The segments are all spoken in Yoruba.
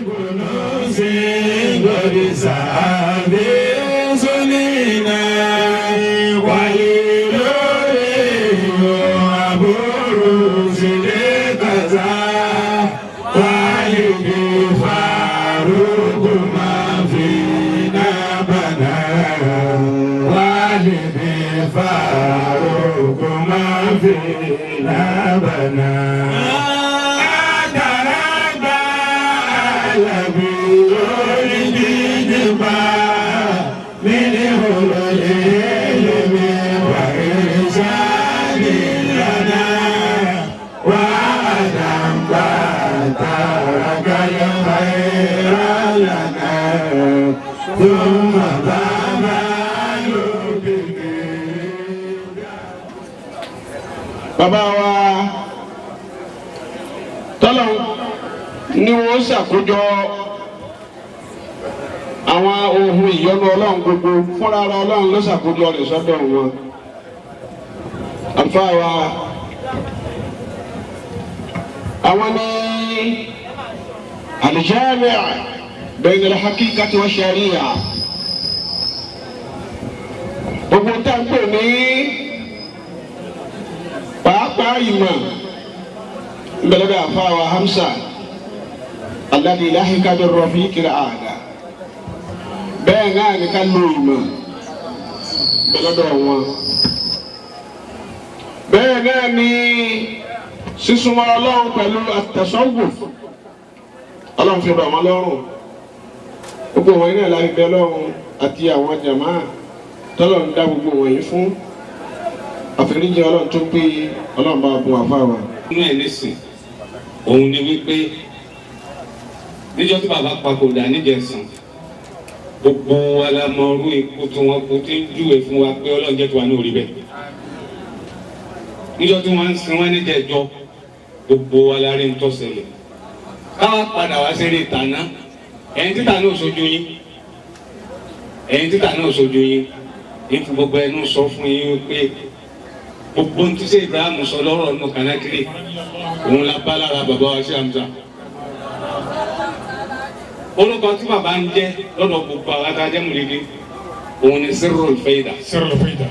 كنوز قد سعى سنينا وليلوري أبو رشد كذا والد فاروق ما فينا بنا والد فاروق ما فينا بنا أدرك الذي يريد منه العلم وإرشاد لنا وأدم ترك الخير لنا ثم بابا به. Bàbá wa tọ́lọ̀ ni wọ́n ṣàkójọ àwọn ohun ìyọ́nú Ọlọ́run gbogbo fúnra ara Ọlọ́run ló ṣàkójọ rẹ̀ sọ́dọ̀ wọn. Àlùfáà wa àwọn ní al-jami' bayna al-haqiqati wa sharia, gbogbo tá a ń pè ní pàápàá ìmọ̀ nbẹ̀lẹ́bẹ̀ àfáà wa Hamza alladhi lahika bir-rafiqil a'la, bẹ́ẹ̀ náà ní ká lo ìmọ̀ nbẹ̀lẹ́dọ̀ wọn, bẹ́ẹ̀ náà ní sísúnmọ́ Ọlọ́run pẹ̀lú at-tasawwuf, Ọlọ́run fi rọ̀ wọ́n lọ́rùn. Gbogbo wọn náà láti bẹ Ọlọ́run àti àwọn jàmáà tọ́lọ́run dá gbogbo wọ̀nyí fún àforíjì Ọlọ́run tó pé Ọlọ́run bá bùn àfáà wa. Inú ẹ̀ nísìn òun ni wípé níjọ́ tí bàbá papòdà níjẹ̀sán, gbogbo wa la mọ irú ikú tí wọ́n kú, tí ń júwe fún wa pé Ọlọ́run jẹ́ tiwa ní orí bẹ́ẹ̀. Níjọ́ tí wọ́n ń sin wọ́n níjẹ̀jọ́, gbogbo wa la rí ń tó ṣẹlẹ̀. Káwá padà wá sí eré ìtàná. Ẹ̀yin títà náà sojú yín, ẹ̀yin títà náà sojú yín, ń fi gbogbo ẹnu sọ fún yín pé gbogbo ohun tí sẹ Ibrahim sọ lọ́rọ̀ nù kànákìrì, òun la bá lára bàbá wa sí Hamza. Orúkọ tí bàbá ń jẹ́ lọ́dọ̀ gbogbo àwọn adájẹ́ mùlẹ́dẹ́, òun ni Sirrul Faida. Sirrul Faida.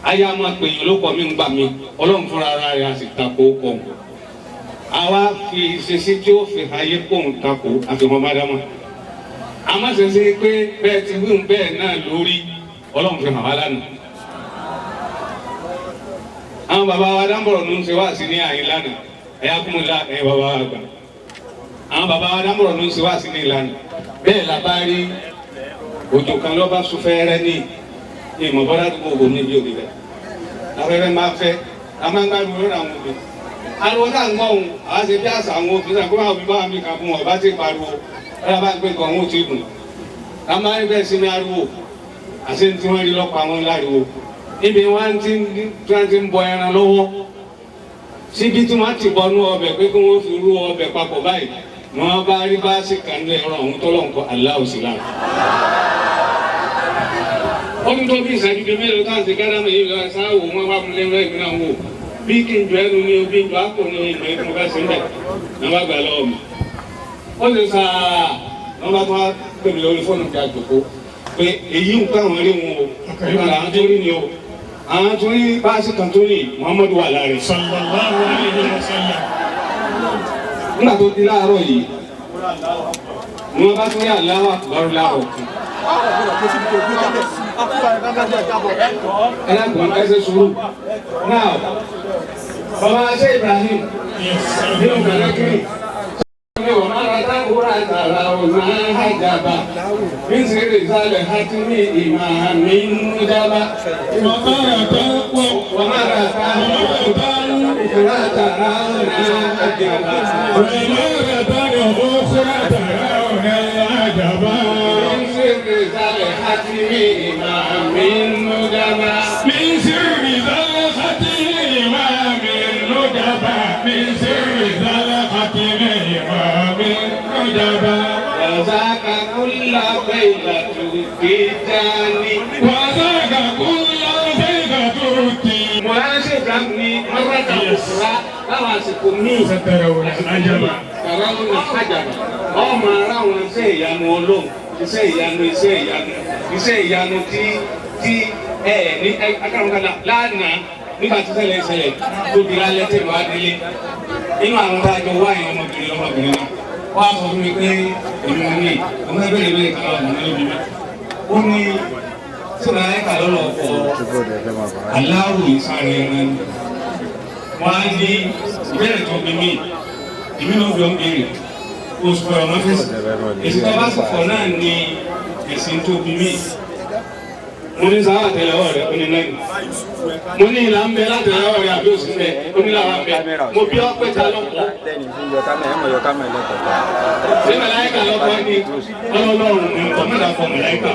Ayé a máa pè yín olóko mi ń gbà mí, Ọlọ́run fúnra ara rẹ̀ a sì takò kọ̀. Àwa fi ìṣesí tí ó fi ayé kóhun takò àfihàn bádámà. Àmọ́ ṣe pé bẹ́ẹ̀ ti wíwùn bẹ́ẹ̀ náà lórí, Ọlọ́run fi hàn wá lánàá. Àwọn bàbá wa dáńbọ̀rọ̀ ló ń ṣe wá sí ní àyín lánàá. Ẹ̀yà kúmọ̀lá, ẹ̀yìn bàbá wa gbà. Àwọn bàbá wa dáńbọ̀rọ̀ ló ń ṣe wá sí ní ìlànà. Bẹ́ẹ̀ la bá rí òjò kan lọ́ba sún fẹ́rẹ́ ní ìmọ̀ bọ́dá tó gbogbo ní ibi òbí bẹ́ẹ̀. Afẹ́fẹ́ máa fẹ́, a máa ń gbádùn lórí àwọn òbí. Ariwo tá à ń gbọ́ òun, àwa ṣe bí àṣà àwọn òbí náà, kó máa òbí bá wà mí kan fún wọn, bá ti pariwo, ẹ̀rọ bá ń pè kàn wọ́n ò tí ì dùn. A máa ń bẹ́ẹ̀ sí ní ariwo, àṣé tí wọ́n rí lọ́pọ̀ àwọn láriwo. Ibi wọ́n ti ń bọ ẹran lọ́wọ́, síbi tí wọ́n ti bọnú ọbẹ̀ pé kí wọ́n fi rú ọbẹ̀ papọ̀ báyìí, ni wọ́n bá rí bá sí kan ní ẹran ọ̀hún tọ́lọ̀ nǹkan aláwọ̀ sí lára. Ó ní tó bí ìṣẹ́jú bíi mélòó táwọn ti gádàmù yìí lọ sáwò, wọn bá mú lẹ́nu ẹ̀mí náà wò bí kí n jọ ẹnu ní o, bí n jọ àpò ní ìmọ̀ ẹ̀kún bá sí ń bẹ̀ ní wọ́n bá gbà lọ́wọ́ mi. Ó sì sá wọ́n bá tún wá pè mí lórí fóònù kí a jòkó pé èyí ń kọ́ àwọn rí wọn o, àwọn tó rí ni o, àwọn tó rí báàsì kan tó ní Muhammadu wà láàrin. Sallallahu alayhi wa sallam. Nígbà tó di láàárọ̀ yìí ni wọ́n bá tún rí Allahu Akbar láàárọ̀ kan. Ẹ dákun, ẹ ṣe sùúrù. Now, bàbá ṣe Ibrahim nínú kànákìrì ní wọ́n máa ra táwùrà tààrà ọ̀nà àjàbá nítorí ìsàlẹ̀ hátìmí ìmọ̀ àmì nùjábá. Wọ́n máa ra táwùrà tààrà ọ̀nà àjàbá. Nítorí ìsàlẹ̀ hátìmí ìmọ̀ àmì nùjábá. وذاك كل فيلة تجاني. Mọ̀lá ṣe Ibrahim ní mọ́rọ́tà òkúra. Láwọn àsìkò míì. Sátẹ̀rẹ̀ àjàbà. Kàrá ó nà ájàbà. Ọmọ ara àwọn iṣẹ́ ìyanu Ọlọ́run, iṣẹ́ ìyanu, iṣẹ́ ìyanu, iṣẹ́ ìyanu tí tí ẹ ní akárùnkàlà lánàá nígbà tí ṣẹlẹ̀ ṣẹlẹ̀ tó di lálẹ́ tẹ̀lé wá délé. Inú àwọn tá a jọ wá yẹn ọmọbìnrin ọmọbìnrin náà. Wọ́n á sọ fún mi pé èmi ò ní ọmọ ẹgbẹ́ ìlú ìka ọmọ mi lóbi mi. Ó ní tí màá yẹ kà lọ́lọ́ ọkọ̀ aláwọ̀ ìsàrẹ̀ ẹran ni. Wọ́n á ní ìbéèrè tó bí mi, èmi náà fi ọ́n béèrè. Oṣù ọ̀rọ̀ fèsì. Èsì tó bá sì fọ̀ náà ni èsì tó bí mi. Mo ní sáwà tẹ́lẹ̀wọ́ rẹ̀, ó ní náà. Mo ní ìlà ń bẹ látẹ̀lẹ́wọ́ rẹ̀ àbí òsì ń bẹ, ó ní làwọn ń bẹ. Mo bí ọ́ pé ta ló kọ́. Ṣé màláíkà lọ́kọ́ ni? Ọlọ́run ni ọkọ̀ mẹ́ta kọ màláíkà.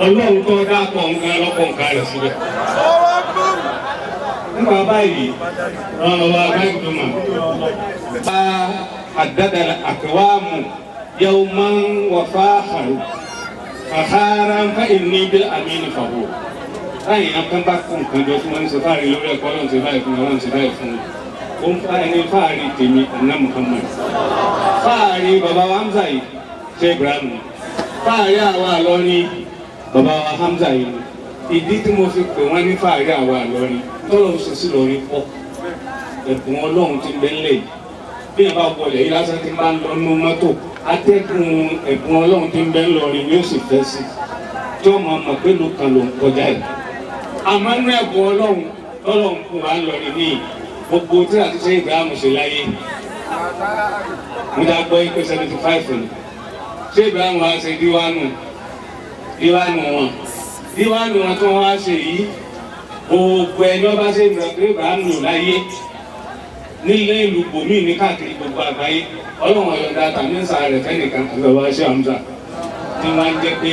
Ọlọ́run tó dákọ̀ nǹkan lọ́kọ̀ nǹkan rẹ̀ síbẹ̀. Nípa báyìí, wọn wá gbẹ́gbẹ́mọ̀. Bá àdàdà àkèwàmù yẹ́wò máa ń wà fáhàrù. Fàhárà ń fa ìní bí àmì ní fàwọ̀. Báyìí yẹn kan bá kó nǹkan jọ tí wọ́n ń ṣe fáàrí lórí ẹ̀kọ́ Ọlọ́run ṣe báyìí fún mi, Ọlọ́run ṣe báyìí fún mi. Ó ń fa ẹni fáàrí tèmi àná Muhammad. Fáàrí bàbá wa Hamza yìí ṣe Ibrahim. Fáàrí àwa àlọ́rin bàbá wa Hamza yìí. Ìdí tí mo fi pè wọ́n ní fáàrí àwa àlọ́rin tọ́lọ́ ṣe sí lọ́rin pọ̀. Ẹ̀bùn Ọlọ́run ti bẹ́ ńlẹ̀ yìí. Bí ẹ bá wọlé yìí lásán ti máa ń lọ nú mọ́tò, atẹ́gùn ẹ̀bùn Ọlọ́run ti ń bẹ́ ńlọrin yóò sì fẹ́ sí. Tí ọmọ ọmọ pé ló kan ló ń kọjá yìí. Àmọ́ nínú ẹ̀bùn Ọlọ́run tọ́lọ́run fún wa ńlọrin ní gbogbo tí àti ṣe Ibrahim ṣe láyé. Mo dá gbọ́ pé 75 ni. Ṣé Ibrahim wa ṣe díwánu? Díwánu wọn. Díwánu wọn tí wọ́n wá ṣe yìí. Gbogbo ẹni ọba ṣe Ibrahim lò láyé nílé ìlú bòmí ní káàkiri gbogbo àgbáyé. Ọlọ́run ọ̀yọ̀dà tàbí ń sa rẹ̀ fẹ́nìkan àti bàbá ṣé Hamza tí wọ́n á jẹ́ pé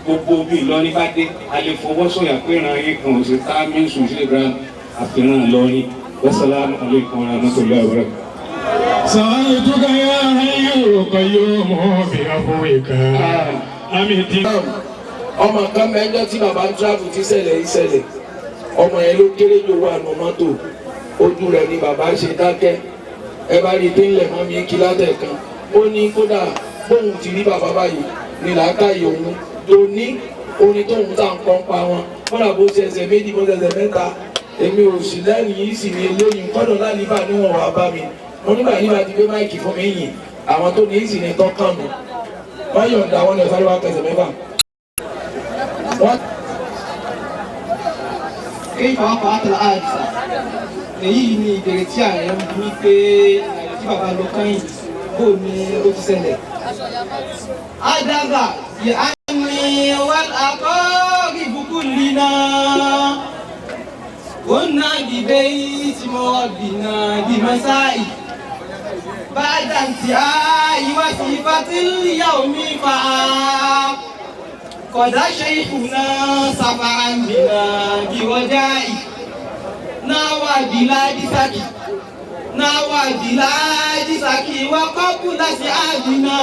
gbogbo bí Ìlọrin bá dé a lè fọwọ́sọ̀yà pé ìran yìí kan ò sí tá mi ń sùn sí Ibrahim àfihàn Ìlọrin. Wassalamu alaikum warahmatullahi wabarakatuh. سألتك يا حي قيوم بعفوك أمدي. Ọmọ kan mẹ́jọ tí bàbá ń tíráfù tí ṣẹlẹ̀ yìí ṣẹlẹ̀, ọmọ yẹn ló kéré jù wà nù mọ́tò, ojú rẹ̀ ni bàbá ṣe dákẹ́. Ẹ bá rí i pé ńlẹ̀ mọ́ mi kí látẹ̀ kan, ó ní kódà bóun ti rí bàbá báyìí ní làákàyè òun tó ní orin tóun tá ń kọ́ ń pa wọn, kódà bó ṣe ẹsẹ̀ méjì bó ṣe ẹsẹ̀ mẹ́ta, èmi ò sì lẹ́rìn yìí sì ní eléyìí kọ́dọ̀ lálíbà níwọ̀n wàá bá mi. Mo nígbà yìí bá ti gbé máìkì fún mi yìn, àwọn tó ní sì ní tọ́kàn mi wọ́n yọ̀ǹda wọn lọ sáré wá kẹsẹ̀ mẹ́fà. كيف وقعت الحادثة؟ Èyí ni ìbéèrè tí ààrẹ ń bi pé tí bàbá lọ kẹ́yìn bó ni ó ti ṣẹlẹ̀. Adaga ya'ni wal aqaribu kullina kunna bi bayti rabbina bi masa'i ba'da intihai wasifatil yawmi fa'a qada shaykhuna safaran bina bi raja'i nawa biladi saki nawa biladi saki wa qabla si'adina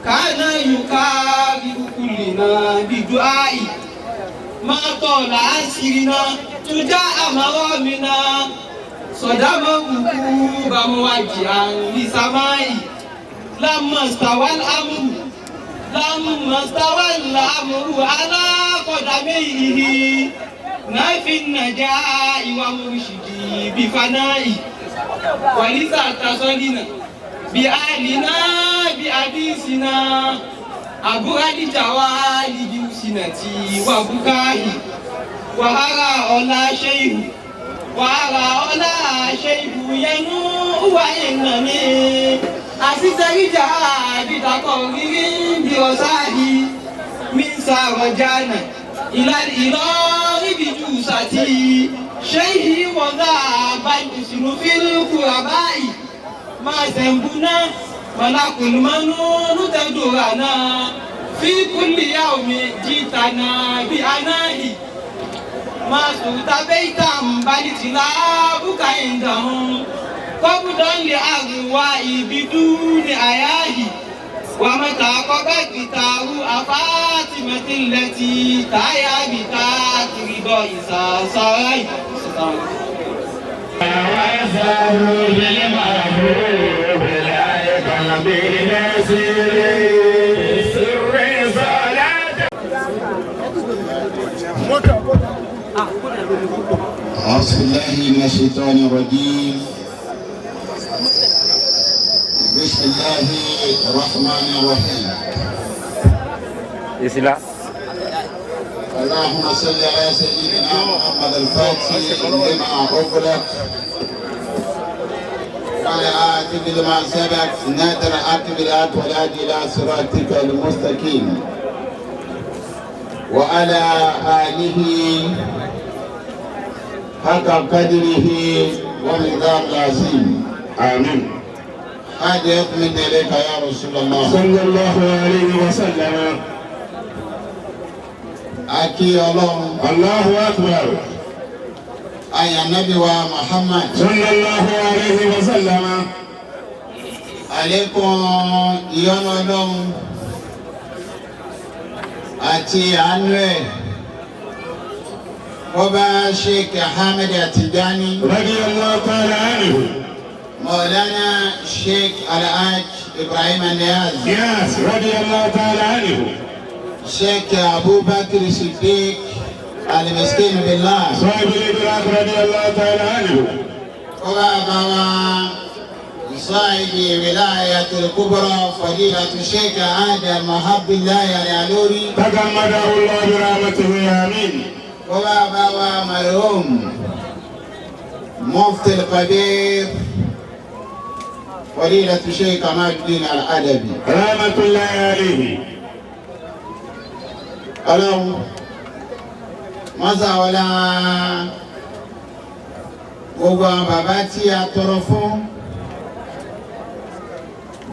kana yukabiru kullina bidu'ai ma tola asirina tuja amaramina sodama ukuba muwajihan lisamai lamma stawal amru lamma stawal amru ala qadamihi nafi najai wa murshidi bifanai walisa tasolina bi alina bi hadisina aburadi jawali bi usinati wa bukai wa ara ola shehu wa ara ola shehu yenu wa inani asitarija bidako riri bi osahi min sarojana ila ilori bijusati shehi wada bajusinu fil kurabai ma zembuna malakul manunu tadurana fi kulli yaumi jitana bi anahi ma suta baitam balitila buka indahum qabdan li arwa biduni ayahi wa mata qabadtahu afatimati allati taya bi takrido isa sarai. أعوذ بالله من الشيطان الرجيم. بسم الله الرحمن الرحيم. اللهم صل على سيدنا محمد الفاتح لما أغلق وعلى آله لما سبق نادر عاقب الآت والهادي إلى صراطك المستقيم وعلى آله حق قدره ومقدار العظيم. آمين. هذه من إليك يا رسول الله صلى الله عليه وسلم. Aki Ọlọ́run. Allahu akbar. Aya Nabi wa Muhammad sallallahu alayhi wa sallam. Àlékún ìyọ́nú Ọlọ́run àti àánú ẹ̀ ọba Sheikh Ahmed Tijani radiyallahu ta'ala anhu. Mawlana Sheikh Alhaj Ibrahim Niass. Niass radiyallahu ta'ala anhu. Sheikh Abubakar Siddiq Al-Miskin Billah. Sahib al-Idrak radiyallahu ta'ala anhu. Ọba bàbá صاحب ولاية الكبرى فضيلة الشيخ آدم عبد الله العلوري تغمده الله برحمته آمين. وبابا مرحوم مفتي الكبير فضيلة الشيخ كمال الدين الأدبي رحمة الله عليه. Ọlọ́run mọ́sá wọlá gbogbo àwọn bàbá tí a tọrọ fún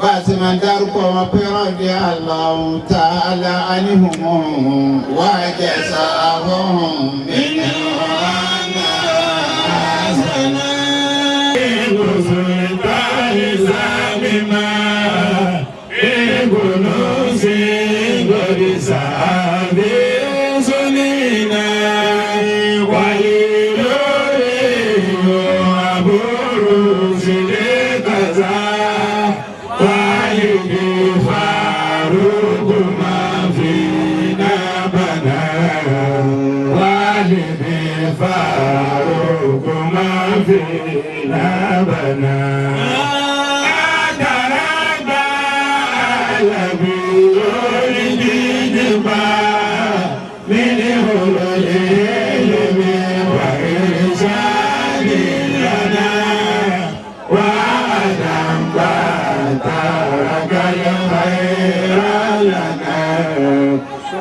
bá a ti máa dárúkọ wọn pé rọ́ọ̀dì Allahu ta'ala anhum wa jasahum minhu hasana.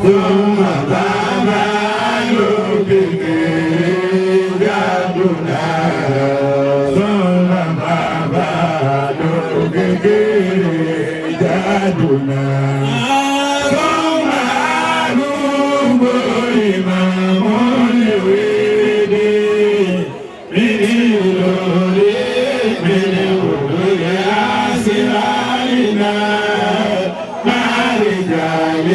ثم بابا بك جادنا ثم بابا بك جادنا ثم أبو إمام الويد من الولي من الولي أسرارنا مع رجال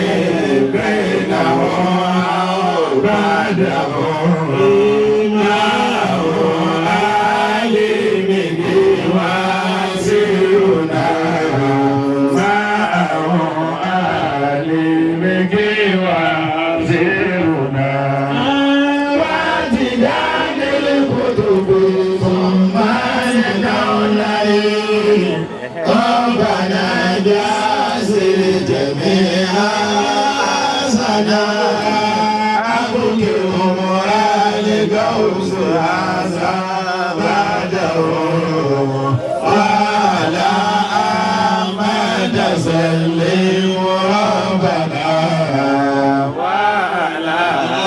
ربنا جازي جميعا حسنا أبكي أمرا لغوث هذا بعده وعلى أحمد سلم ربنا وعلى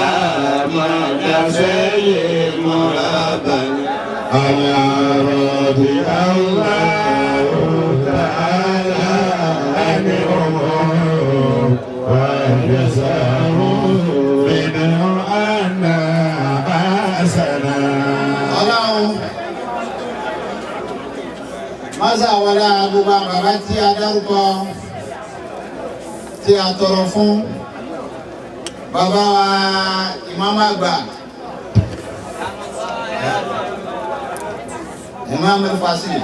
أحمد سلم ربنا أنا رضي الله تعالى عنهم وجزاهم منه أن حسنا. Ọlọ́run mọ́sá wọlé gbogbo àwọn bàbá tí a dárúkọ tí a tọrọ fún bàbá wa ìmáàmù àgbà Imam Al-Fasi.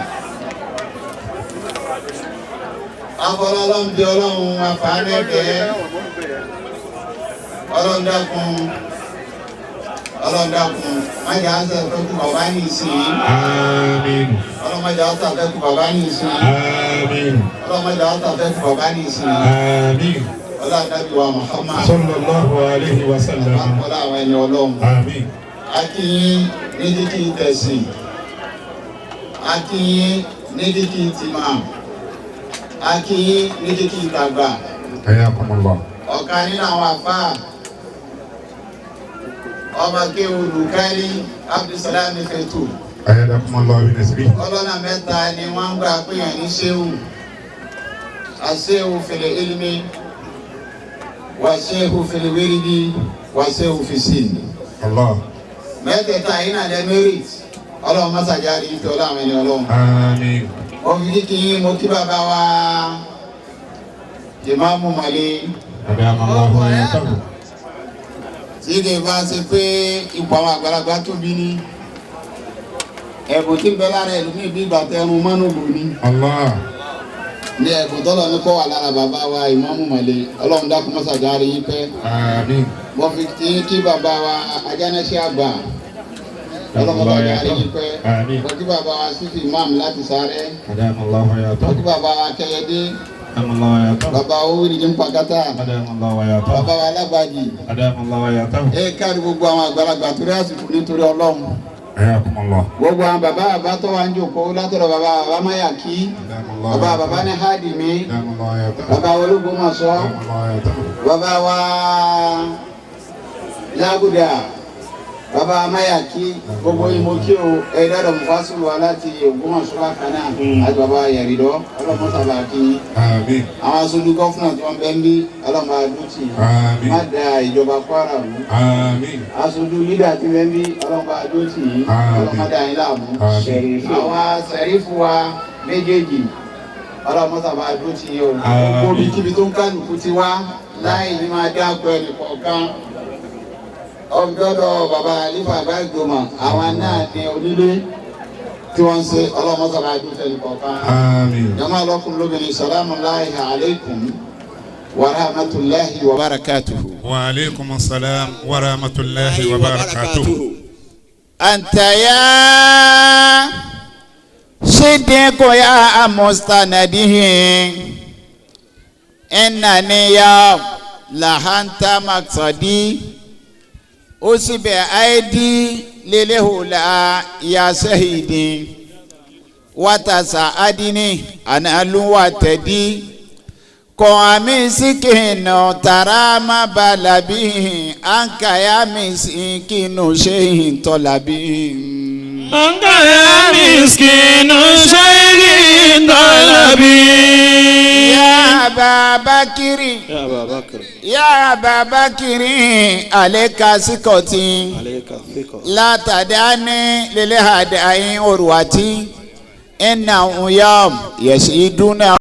Afọlọ́lọ́run bí ọlọ́run afáàlẹ́kẹ́ ọlọ́run dákun ọlọ́run dákun májà á sàfẹ́kù bàbá ní ìsìn. Àmín. Ọlọ́run májà á sàfẹ́kù bàbá ní ìsìn. Àmín. Ọlọ́run májà á sàfẹ́kù bàbá ní ìsìn. Àmín. Ọlọ́run dábì wa Muhammad. Sallallahu alayhi wa sallam. Ọlọ́run àwọn ẹni ọlọ́run. Àmín. Akínyín ní kíkí tẹ̀sìn. Akínyín ní kíkí tìmọ̀. Akínyín ní kíkí tàgbà. Hayyakumullah. Ọ̀kan nínú àwọn àfáà ọba kéwù Lukali Abdulsalam Fetu. Ayyadakumullah bi nasrihi. Ọlọ́nà mẹ́ta ni wọ́n ń gbà péyàn ní ṣéwù. Aṣéwù fil ilmi, wà ṣéwù fil wirdi, wà ṣéwù fi sin. Allah. Mẹ́tẹ̀ẹ̀ta yìí náà lẹ́ merit. Ọlọ́run mọ́sàjáde ń tẹ ọlọ́run ẹni ọlọ́run. Àmín. Òfin kí mo kí bàbá wa Ìmáàmù Màlẹ́. Adamallahu hayatahu. Tí kì í bá ṣe pé ipò àwọn àgbàlagbà tóbi ní ẹ̀bùn tí ń bẹ lára ẹlòmíì bí ìgbà tẹrun mọ́nùbù ni. Allah. Ní ẹ̀bùn tọ́lọ̀ ní kọ́ wà lára bàbá wa Ìmáàmù Màlẹ́. Ọlọ́run dákun mọ́sàjáde yín pẹ́. Àmín. Mo fi kí kí bàbá wa Ajánẹ́sẹ́ àgbà. Ọlọ́run mọ́sàjáde yín pẹ́. Àmín. Mo kí bàbá wa Sífì Imam láti sáré. Adamallahu Mo hayatahu. kí bàbá wa Kẹ́yẹdé. Adamallahu hayatahu. Bàbá owó ní pàkátà. Adamallahu hayatahu. Bàbá wa Alágbàjì. Adamallahu hayatahu. Ẹ káàdì gbogbo àwọn àgbàlagbà torí àsìkò nítorí Ọlọ́run. Hayyakumullah. Gbogbo àwọn bàbá bàbá tó wà ń jòkó látọ̀dọ̀ bàbá bàbá Máyàkí. Adamallahu Bàbá bàbá ní Hádìmí. Adamallahu hayatahu. Bàbá Olúgbòmọ̀ṣọ́. Adamallahu hayatahu. Bàbá wa Lágùdà. Bàbá Máyàkí. Gbogbo ìmọ̀ kí o ẹ̀dọ́dọ̀ Mufasiru wa láti Ògbómọ̀ṣọ́ bákan náà. Àti bàbá Yẹ̀rìdọ́ ọlọ́mọ sábà kí. Àmín. Àwọn aṣojú gọ́fúnà tí wọ́n bẹ́ ń bí ọlọ́mọ adútì. Àmín. Má da ìjọba Kwara rú. Àmín. Aṣojú lídà tí wọ́n bí ọlọ́mọ adútì yìí. Àmín. Ọlọ́mọ dá yín láàmú. Àmín. Àwọn sẹ̀rífù wa méjèèjì ọlọ́mọ sábà adútì yìí o. Àmín. Gbogbo ibikíbi tó ń kálukú ti wá láì ní máa dáko ẹnì kọ̀ọ̀kan. Ọ̀dọ́dọ̀ bàbá Alifa Àgbàgbọ́mọ̀ àwọn náà ní onílé tí wọ́n ń ṣe ọlọ́mọ sábà adútì ẹnì kọ̀ọ̀kan. Àmín. Jama lọkùnrin lóbìnrin salamu alayhi alaykum wa rahmatulahi wa barakatuhu. Wa alaykum assalam wa rahmatulahi wa barakatuhu. Anta ya sidiku ya mustanadihi innani ya lahanta maksadi usibe aidi lilihula ya sahidi watasaadini analuwatedi kọ́ami sikinu tarama balabi ankaya sikinu sehin tọ́labi. Ankaya miskinu sehin tọ́labi. Ya Babakiri. Ya Babakiri. Ya Babakiri aleka sikoti. Aleka sikoti. Látàdáni lele hadayin oruwati. Inna uyam yasiduna.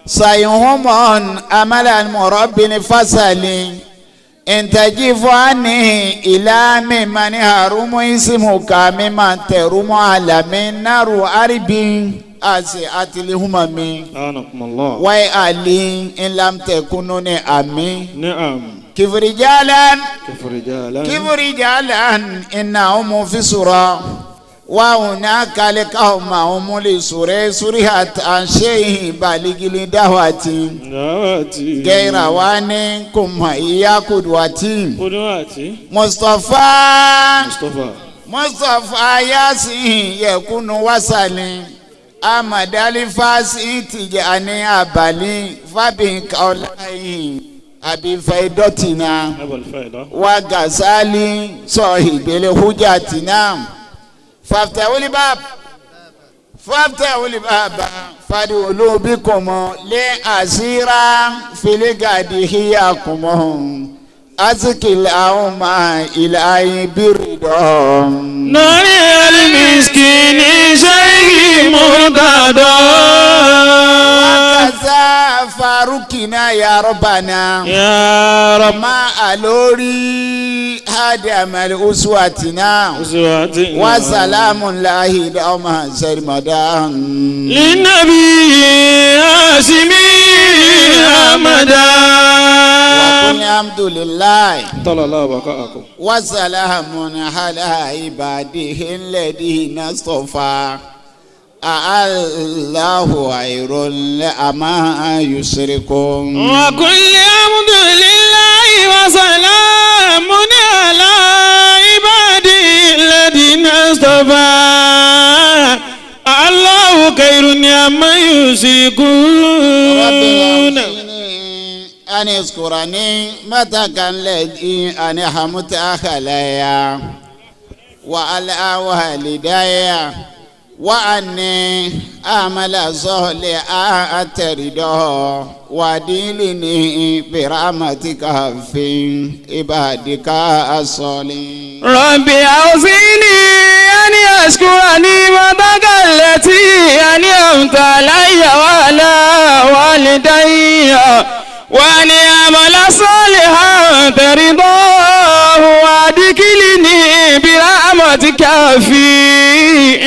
سيهمون أمل المرب فصل إن تجف عني إلى ممن هرم اسمك ممن ترم على من نار أربي أسئت الهمم أنكم الله وعلي إن لم تكونني أمي نعم كيف رجالا كيف رجالا كيف رجالا إنهم في سورة وهناك لقوم هم لسورة سورة عن شيء بالغ لدعوتي غير واني كم هي قدوتي قدوتي مصطفى مصطفى مصطفى ياسين يكون وصلي أحمد الفاسي تجاني أبالي فبك أولاي أبي فيدتنا أبو الفائدة وغزالي صاحب الحجتنا فافتحوا الباب فافتحوا الباب فادخلوا بكم لأسيرا في الغد هياكم أزكي الأمة إلهي برضا ناري المسكين شيء مرتضى وكذا ولا فارقنا يا ربنا يا رب ما ألوري هدم الأسوتنا وسلام الله دوما سرمدا للنبي هاشمي أحمدا وقل الحمد لله طال الله بقاءكم وسلام على عباده الذين اصطفى الله خير أما يشركون وكل الحمد لله وسلام على عباده الذين اصطفى الله خير أما يشركون أن اذكرني متى كان الذي أنعمت علي وعلى والدي وأني أعمل صالحا ترضاه وأدخلني برحمتك في عبادك الصالحين. ربي أوزعني أن أشكر نعمتك التي أنعمت علي وعلى والدي وأن أعمل صالحا ترضاه وأدخلني برحمتك في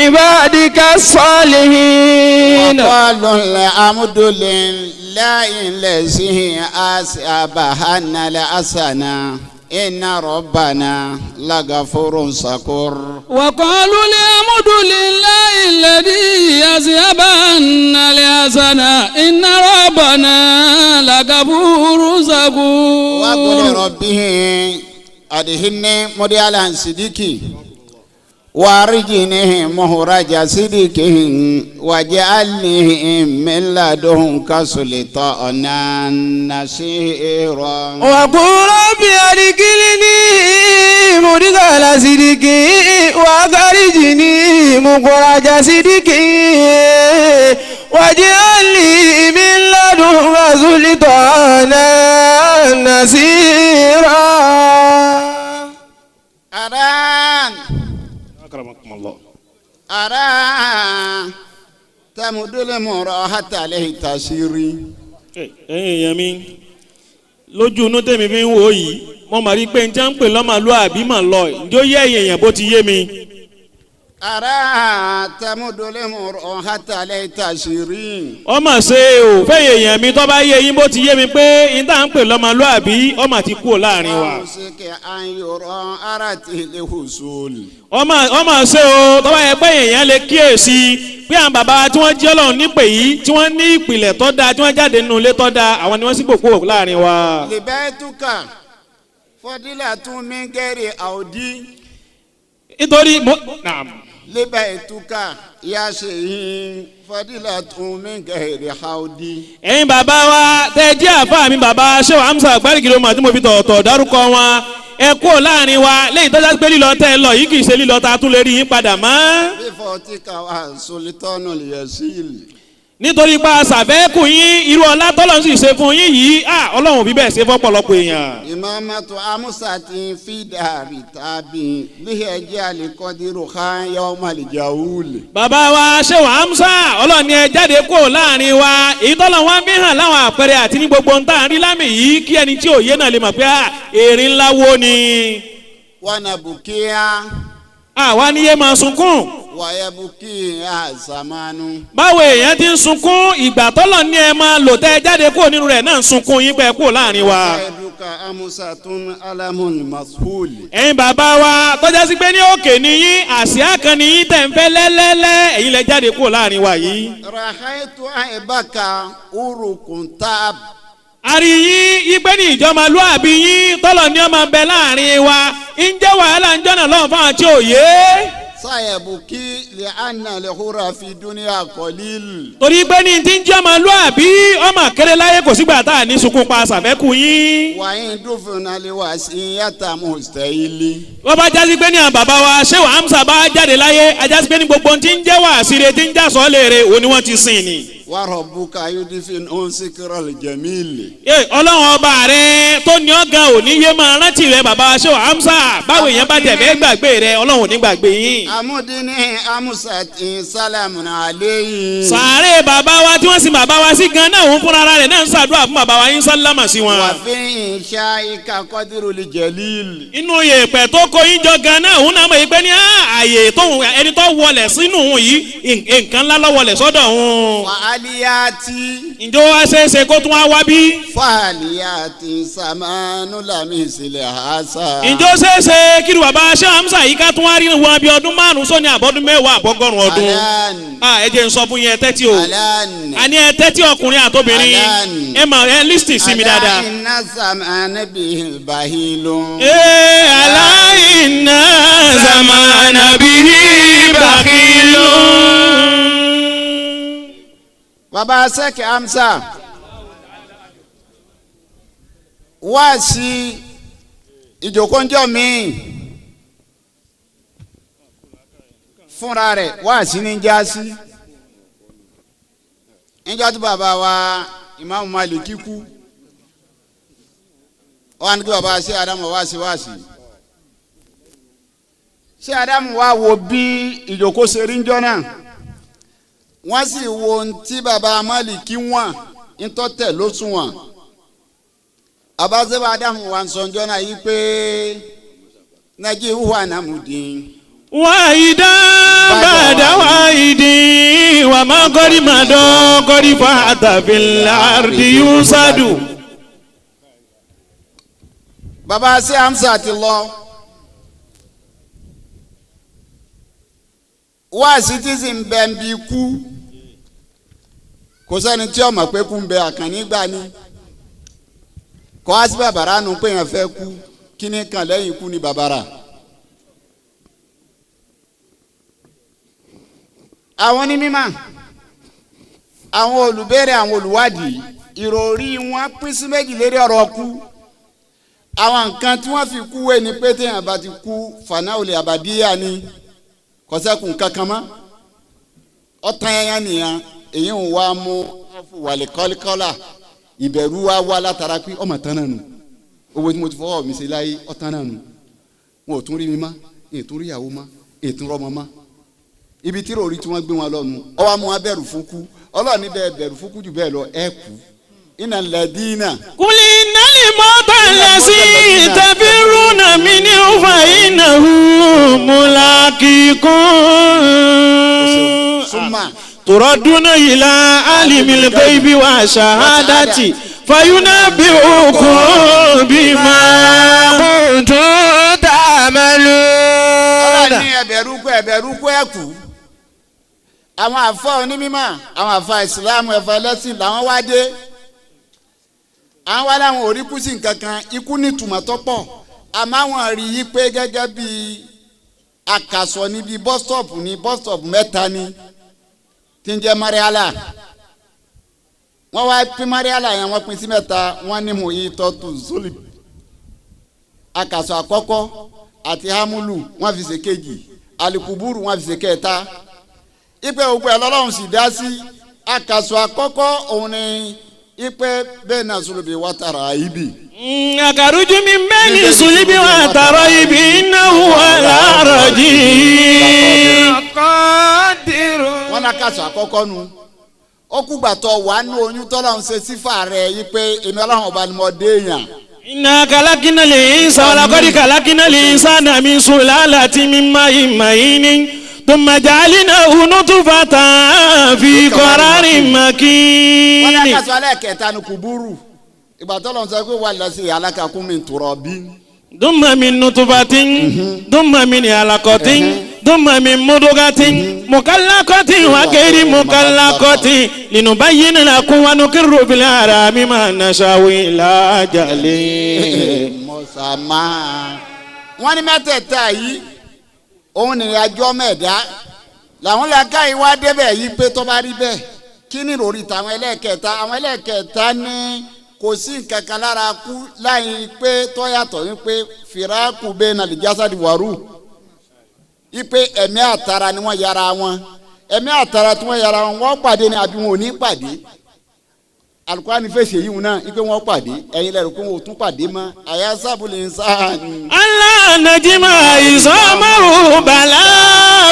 عبادك الصالحين. وقالوا الحمد لله الذي أصابنا الحسنة إن ربنا لغفور شكور. وقالوا الحمد لله الذي أصابنا الحسنة إن ربنا لغفور شكور. وقل ربه أدخلني مدخل صدق وارجني مخرج صدق واجعلني من لدنك سلطانا نصيرا. وقل رب أدخلني مدخل صدق وأخرجني مخرج صدق واجعلني من لدنك سلطانا نصيرا. أران أكرمكم الله. أرى تمدل مراحة عليه تشيري. Ẹ̀yin èèyàn mi lójú inú tèmi fi ń wò yìí mo mà rí pé n jẹ́ ń pè lọ́mọlúàbí mà lọ ǹjọ́ yé ẹ̀yin èèyàn bó ti yé mi. أرى تمدل مراحة عليه تشيري. Ó mà ṣe o fẹ́yìn èèyàn mi tó bá yé yín bó ti yé mi pé n tá ń pè lọ́mọlúàbí ó mà ti kúrò láàrin wa. Ó mà ṣe o tó bá yẹ pé èèyàn lè kíyèsí pé àwọn bàbá tí wọ́n jẹ́ Ọlọ́run nípè yìí tí wọ́n ní ìpìlẹ̀ tó dáa tí wọ́n jáde nínú ilé tó dáa àwọn ni wọ́n sì gbòkó láàrin wa. Libẹ́tùkà fọdílà tún mí gẹ́rẹ́ àòdì. Nítorí mo. Libẹ́tùkà yá ṣe yín fọdílà tún mí gẹ́rẹ́ àòdì. Ẹ̀yin bàbá wa tẹ́ ẹ jẹ́ àfáà mi bàbá Ṣéwà Hamza Gbárígìlómà tí mo fi tọ̀ọ̀tọ̀ dárúkọ wọn ẹ kúrò láàrin wa lẹ́yìn tó jásí pé lílọ tẹ́ ẹ lọ yìí kì í ṣe lílọ tá a tún lè rí yín padà mọ́. Bífọ̀ tí ká wà sólítọ́nù lè sílì. Nítorí pa sàfẹ́kù yín irú ọlá tọ́lọ́run sì ṣe fún yín yìí Ọlọ́run òbí bẹ́ẹ̀ ṣe fọ́pọ̀lọpọ̀ èèyàn. Ìmọ̀ọ́mọ́tò Amusa ti fi dàrí tàbí líhẹ̀ jẹ́ àlìkọ́dírò kan yọ ọmọ àlìjáwùlì. Bàbá wa Ṣéwà Hamza Ọlọ́run ni ẹ jáde kúrò láàrin wa èyí tọ́lọ̀ wọn fi hàn láwọn àpẹẹrẹ àti ní gbogbo ń tà ń rí lámì yìí kí ẹni tí òye náà lè mọ̀ pé èrè ńlá wo ni. Wọn àbùkíyà. Àwa ni yé máa sunkún. Wàyẹ̀bùkì àzàmánu. Báwo èèyàn ti ń sunkún ìgbà tọ́lọ̀ ní ẹ máa lò tẹ́ ẹ jáde kúrò nínú rẹ̀ náà ń sunkún yín pẹ́ kúrò láàrin wa. Ẹ̀dùkà amusatun alamun mashul. Ẹ̀yin bàbá wa tọ́já sí pé ní òkè ni yín àsíá kan ni yín tẹ̀ ń fẹ́ lẹ́lẹ́lẹ́ ẹ̀yin lẹ jáde kúrò láàrin wa yìí. Rahaitu àìbáka urukun tab. Àrí yín yípe ní ìjọmọlúàbí yín tọ́lọ̀ ní ọmọ bẹ láàrin wa ń jẹ́ wàhálà ń jọ́nà lọ́hùn fáwọn tí ò yé. Sáyẹ̀bùkí lè ànà lè húra fi dúníà kọ́líl. Torí pé ní ti ń jẹ́ ọmọlúàbí ọmọ kéré láyé kò sígbà tá a ní sunkún pa sàfẹ́kù yín. Wàyín dúfúnà lè wá sí yàtà mùsítẹ́ìlì. Wọ́n bá jásí pé ní àwọn bàbá wa Ṣéwà Hamza bá jáde láyé ajásí pé ní gbogbo ohun tí ń jẹ́ wàásìrè tí ń já sọ́ọ́lẹ̀ rẹ̀ òun ni wọ́n ti sìn ni. Wa rabbuka yudfinu zikral jamil. Ọlọ́run ọba rẹ tó ní ọ̀gá òní yé máa rántí rẹ bàbá aṣọ Hamza báwo èèyàn bá tẹ̀ fẹ́ gbàgbé rẹ Ọlọ́run ò ní gbàgbé yín. Amúdíní amusati salamun aleyhi. Sàárè bàbá wa tí wọ́n sin bàbá wa sí gan náà òun fúnra rẹ̀ náà ń ṣàdúrà fún bàbá wa yín sálámà sí wọn. Wà fi inshaika qadirul jalil. Inú yèèpẹ̀ tó kó yín jọ gan náà òun náà mọ̀ yìí pé ní ààyè tóun ẹni tó wọlẹ̀ sínú òun yìí nǹkan ńlá ló wọlẹ̀ sọ́dọ̀ òun. Fàálíyàtì. Ǹjọ́ wá ṣeéṣe kó tún wá wá bí? Fàálíyàtì sàmánú làmì ìsìlẹ̀ àṣà. Ǹjọ́ ṣeéṣe kí ni bàbá ṣé Hamza yìí ká tún wá rí wọn bí ọdún 5 sóní àbọ̀dún 10 àbọ̀gọ́rùn ọdún. Ẹ jẹ́ n sọ fún yín ẹ tẹ́tí o. Àní ẹ tẹ́tí ọkùnrin àtobìnrin. Ẹ mà ẹ lísìtì sí mi dáadáa. Aláìná sàmánú bíi bàhílù. Ee aláìná sàmánú bíi bàhílù. Bàbá Sẹ́kì Hamza wá sí ìjókòó mi fúnra rẹ̀ wá sí ní jásí níjọ́ tí bàbá wa Ìmáàmù Málíkì kú wọ́n á ní kí bàbá ṣé Ádámù wá sí wá sí ṣé Ádámù wá wo bí ìjókòó ṣe rí níjọ́ náà wọ́n sì wo ohun tí bàbá Málíkì wọ̀n ntọ́tẹ̀ ló sùn wọ̀n abazeba Ádámù wa nsọ̀njọ́ náà yí pé nàìjíríà wà nàmúdín. Wáyidá bàdá wáyidí wà má kọ́rí má dán kọ́rí fa àtàfin àrùdí yúsàdù. Bàbá ṣé Hamza ti lọ wá sí tí sì ń bẹ ń bí kú kò sẹ́ni tí ó mọ̀ pé kú ń bẹ àkànní gbà ni kọ́ á sí bàbàrà nu pé yẹn fẹ́ kú kí ni kan lẹ́yìn ikú ni bàbàrà. Àwọn onímọ̀ àwọn olùbéèrè àwọn olùwádìí ìròrí wọn pín sí méjì lérí ọ̀rọ̀ kú. Àwọn nǹkan tí wọ́n fi kú wé ni pé téèyàn bá ti kú fanáwòlè àbàdíyà ni kọ́sẹ́kùn kankan mọ́ ọ̀tán yẹn nìyẹn èyí ń wá mú wàlẹ̀ kọ́líkọ́là ìbẹ̀rù wa wá látara pé ọmọ tán náà nù owó tí mo ti fọwọ́ mi ṣe láyé ọ̀tán náà nù wọn ò tún rí mi mọ́ èyí tún rí ìyàwó mọ́ èyí tún rọ́mọ mọ́ ibi tí ròrí tí wọ́n gbé wọn lọ́nu ọwọ́ mú wọn bẹ̀rù fún kú Ọlọ́run ní bẹ́ẹ̀ bẹ̀rù fún kú jù bẹ́ẹ̀ lọ ẹ kú iná lẹ́dínà. Kùlì nálì mọ́tà lẹ́sí tẹ̀fírúnà mi ní ọ̀fà ìnáwó mùlàkìkún. Tùrọ̀dúnà ìlà alìmìlẹ̀kọ́ ibi wà ṣàhádàtì fàyúnà bí òkun bí máa kuntum ta'malun. Ọlọ́run ní ẹ̀bẹ̀rù kú ẹ̀bẹ̀rù kú ẹ̀ kú. Àwọn àfa onímọ̀ àwọn àfa ìsìlámù ẹ̀fọ́ ẹlẹ́sìn làwọn wá dé. Àwọn wá láwọn ò rí kú sí nǹkan kan ikú ní ìtumọ̀ tó pọ̀ àmọ́ àwọn rí i pé gẹ́gẹ́ bí àkàsọ̀ níbi bọ́sítọ̀pù ní bọ́sítọ̀pù mẹ́ta ni tí ń jẹ́ Mariala wọ́n wá pín Mariala yẹn wọ́n pín sí mẹ́ta wọ́n ní mò ń tọ́tù zoli àkàsọ̀ àkọ́kọ́ àti hamulu wọ́n fi ṣe kejì alikuburu wọ́n fi ṣe kẹta ipe ògbẹ́ ọlọ́run sì dá sí àkàsọ̀ àkọ́kọ́ òun ni ipe bẹ́ẹ̀ náà sulubi wàtàrà ibi. Àkàrújú mi mẹ́ni sulubi wàtàrà ibi iná wà láàrọ̀ jì. Wọ́n náà kàṣọ àkọ́kọ́ nu ó kúgbà tó wà nù oyún tọ́lá ń ṣe sífà rẹ̀ yí pé èmi ọlọ́run ọba ni mo dé yàn. Inna kalakina linsa walakadi kalakina linsana min sulalati min ma'in mahinin thumma ja'alnahu nutfatan fi qararin makin. Wọ́n náà kàṣọ alẹ́ kẹta ni kùbúrú ìgbà tọ́lọ́ ń sọ pé wà lọ́sí alákàkún mi tùrọ̀ bí. Thumma min nutfatin thumma min alaqatin thumma min mudghatin mukallaqatin wa ghairi mukallaqatin linubayyina lakum wa nuqirru fil arhami ma nasha'u ila ajalin. Mọ̀sàmá. Wọ́n ní mẹ́tẹ̀ẹ̀ta yìí òun ní àjọ mẹ́ẹ̀dá làwọn làákà yìí wá débẹ̀ yìí pé tó bá rí bẹ́ẹ̀ kí ni ìròrí tàwọn ẹlẹ́ẹ̀kẹta àwọn ẹlẹ́ẹ̀kẹta ní kò sí nǹkan kan lára kú láyìn pé tó yàtọ̀ yín pé fìràkù bẹ́ẹ̀ náà lè jásàdì wàrú ipe ẹ̀mí àtara ni wọ́n yára wọn Ẹ̀mí àtàrà tí wọ́n yára wọn wọ́n pàdé ni àbí wọn ò ní pàdé. Alukurani fèsì èyí wọn náà ipe wọn pàdé ẹ̀yin lẹ́rù pé wọn ò tún pàdé mọ́ àyà sábùlì ń sáà ni. Alá nàjímà ìsọmọ́rù bàlá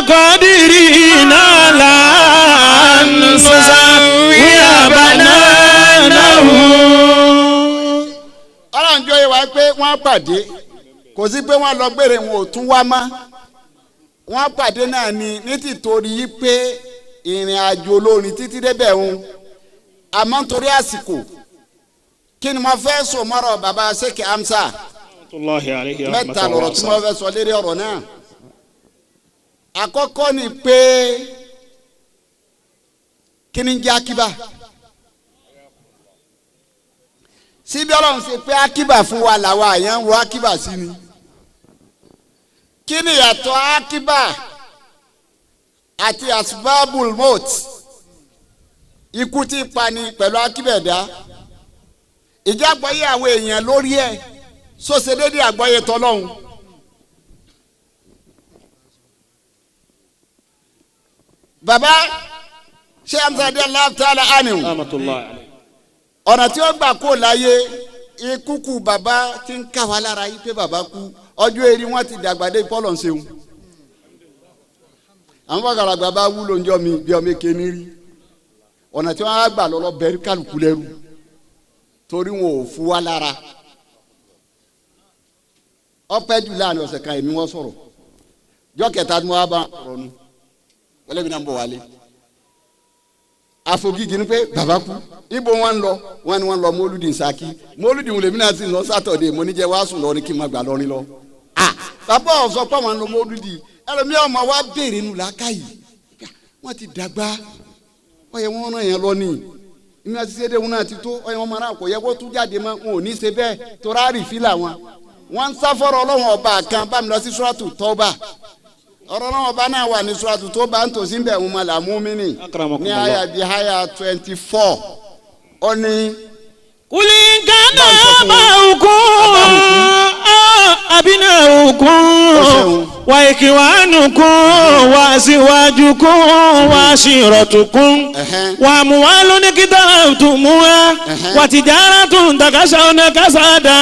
kọ́dírì náà là ń sọ́sà wíyà bàná náà wù. Ọlọ́run jọ yẹ wá pé wọ́n pàdé kò sí pé wọ́n lọ gbére wọn ò tún wá mọ́ wọ́n pàdé náà ni ní tìtorí yí pé ìrìn àjò olórin títí débẹ̀ ń àmọ́ nítorí àsìkò kí ni mo fẹ́ sọ mọ́rọ̀ bàbá Sheikh Hamza mẹ́ta lọ̀rọ̀ tí mo fẹ́ sọ lérí ọ̀rọ̀ náà. Àkọ́kọ́ ni pé kí ni ń jẹ́ akíbà síbi Ọlọ́run ṣe pé akíbà fún wa làwa àyàn ń wo akíbà sí ni. Kí ni ìyàtọ̀ akíbà àti asbabul mot ikú tí pani pẹ̀lú akíbẹ̀dá ìjàgbọ́yé àwọn èèyàn lórí ẹ̀ sọ́sẹ̀ dédé àgbọ́yé tọ́lọ́hún. Bàbá Sheikh Hamza radiyallahu ta'ala anhu ọ̀nà tí ó gbà kó láyé ikú kú bàbá ti ń ká wa lára yí pé bàbá kú ọjọ́ eré wọn ti dàgbà dé pọ́lọ̀ ń ṣeun. Àwọn bàgàràgbà bá wúlò ń jọ mi bí ọmọ èké ní rí ọ̀nà tí wọ́n á gbà lọ́lọ́ bẹ̀rù kálukú lẹ́rù torí wọn ò fún wa lára. Ọpẹ́ jù láàrin ọ̀sẹ̀ kan èmi wọ́n sọ̀rọ̀ jọ́ kẹta tí wọ́n á bá ọ̀rọ̀ nu wọlé mi náà ń bọ̀ wálé. Àfogígi ni pé bàbá kú ibo wọn ń lọ wọn ni wọn lọ mọ́lúdì Ṣakí mọ́lúdì wọlé mi náà sì lọ sátọ̀dẹ̀ mo ní jẹ́ wàá sùn lọ ní kí n má gbà lọ́rin lọ. Bàbá ọ̀sọ́ pé wọn lọ mọ́lúdì ẹlòmíì ọmọ wa béèrè nù làákàyè wọ́n ti dàgbà ọyẹ wọn ràn yẹn lọ ní ìmí àti ṣẹdẹ wọn náà ti tó ọyẹ wọn mara kò yẹ kó tún jáde mọ́ wọn ò ní ṣe bẹ́ẹ̀ torí àrífín làwọn wọn ń sáfọ̀rọ̀ Ọlọ́run ọba kan bá mi lọ sí Suratu Tauba ọ̀rọ̀ Ọlọ́run ọba náà wà ní Suratu Tauba ń tòsí bẹ́ẹ̀ wọn là mú mi nì ní àyà bíi àyà 24 ó ní. Kuli gánà bá òkun àbínà òkun wà ìkìwánukun wà síwájúkun wà ṣìrọ̀tùkun wà múwálóníkítà tùmúwá wà tìjára tún takasà ọ̀nà kásádà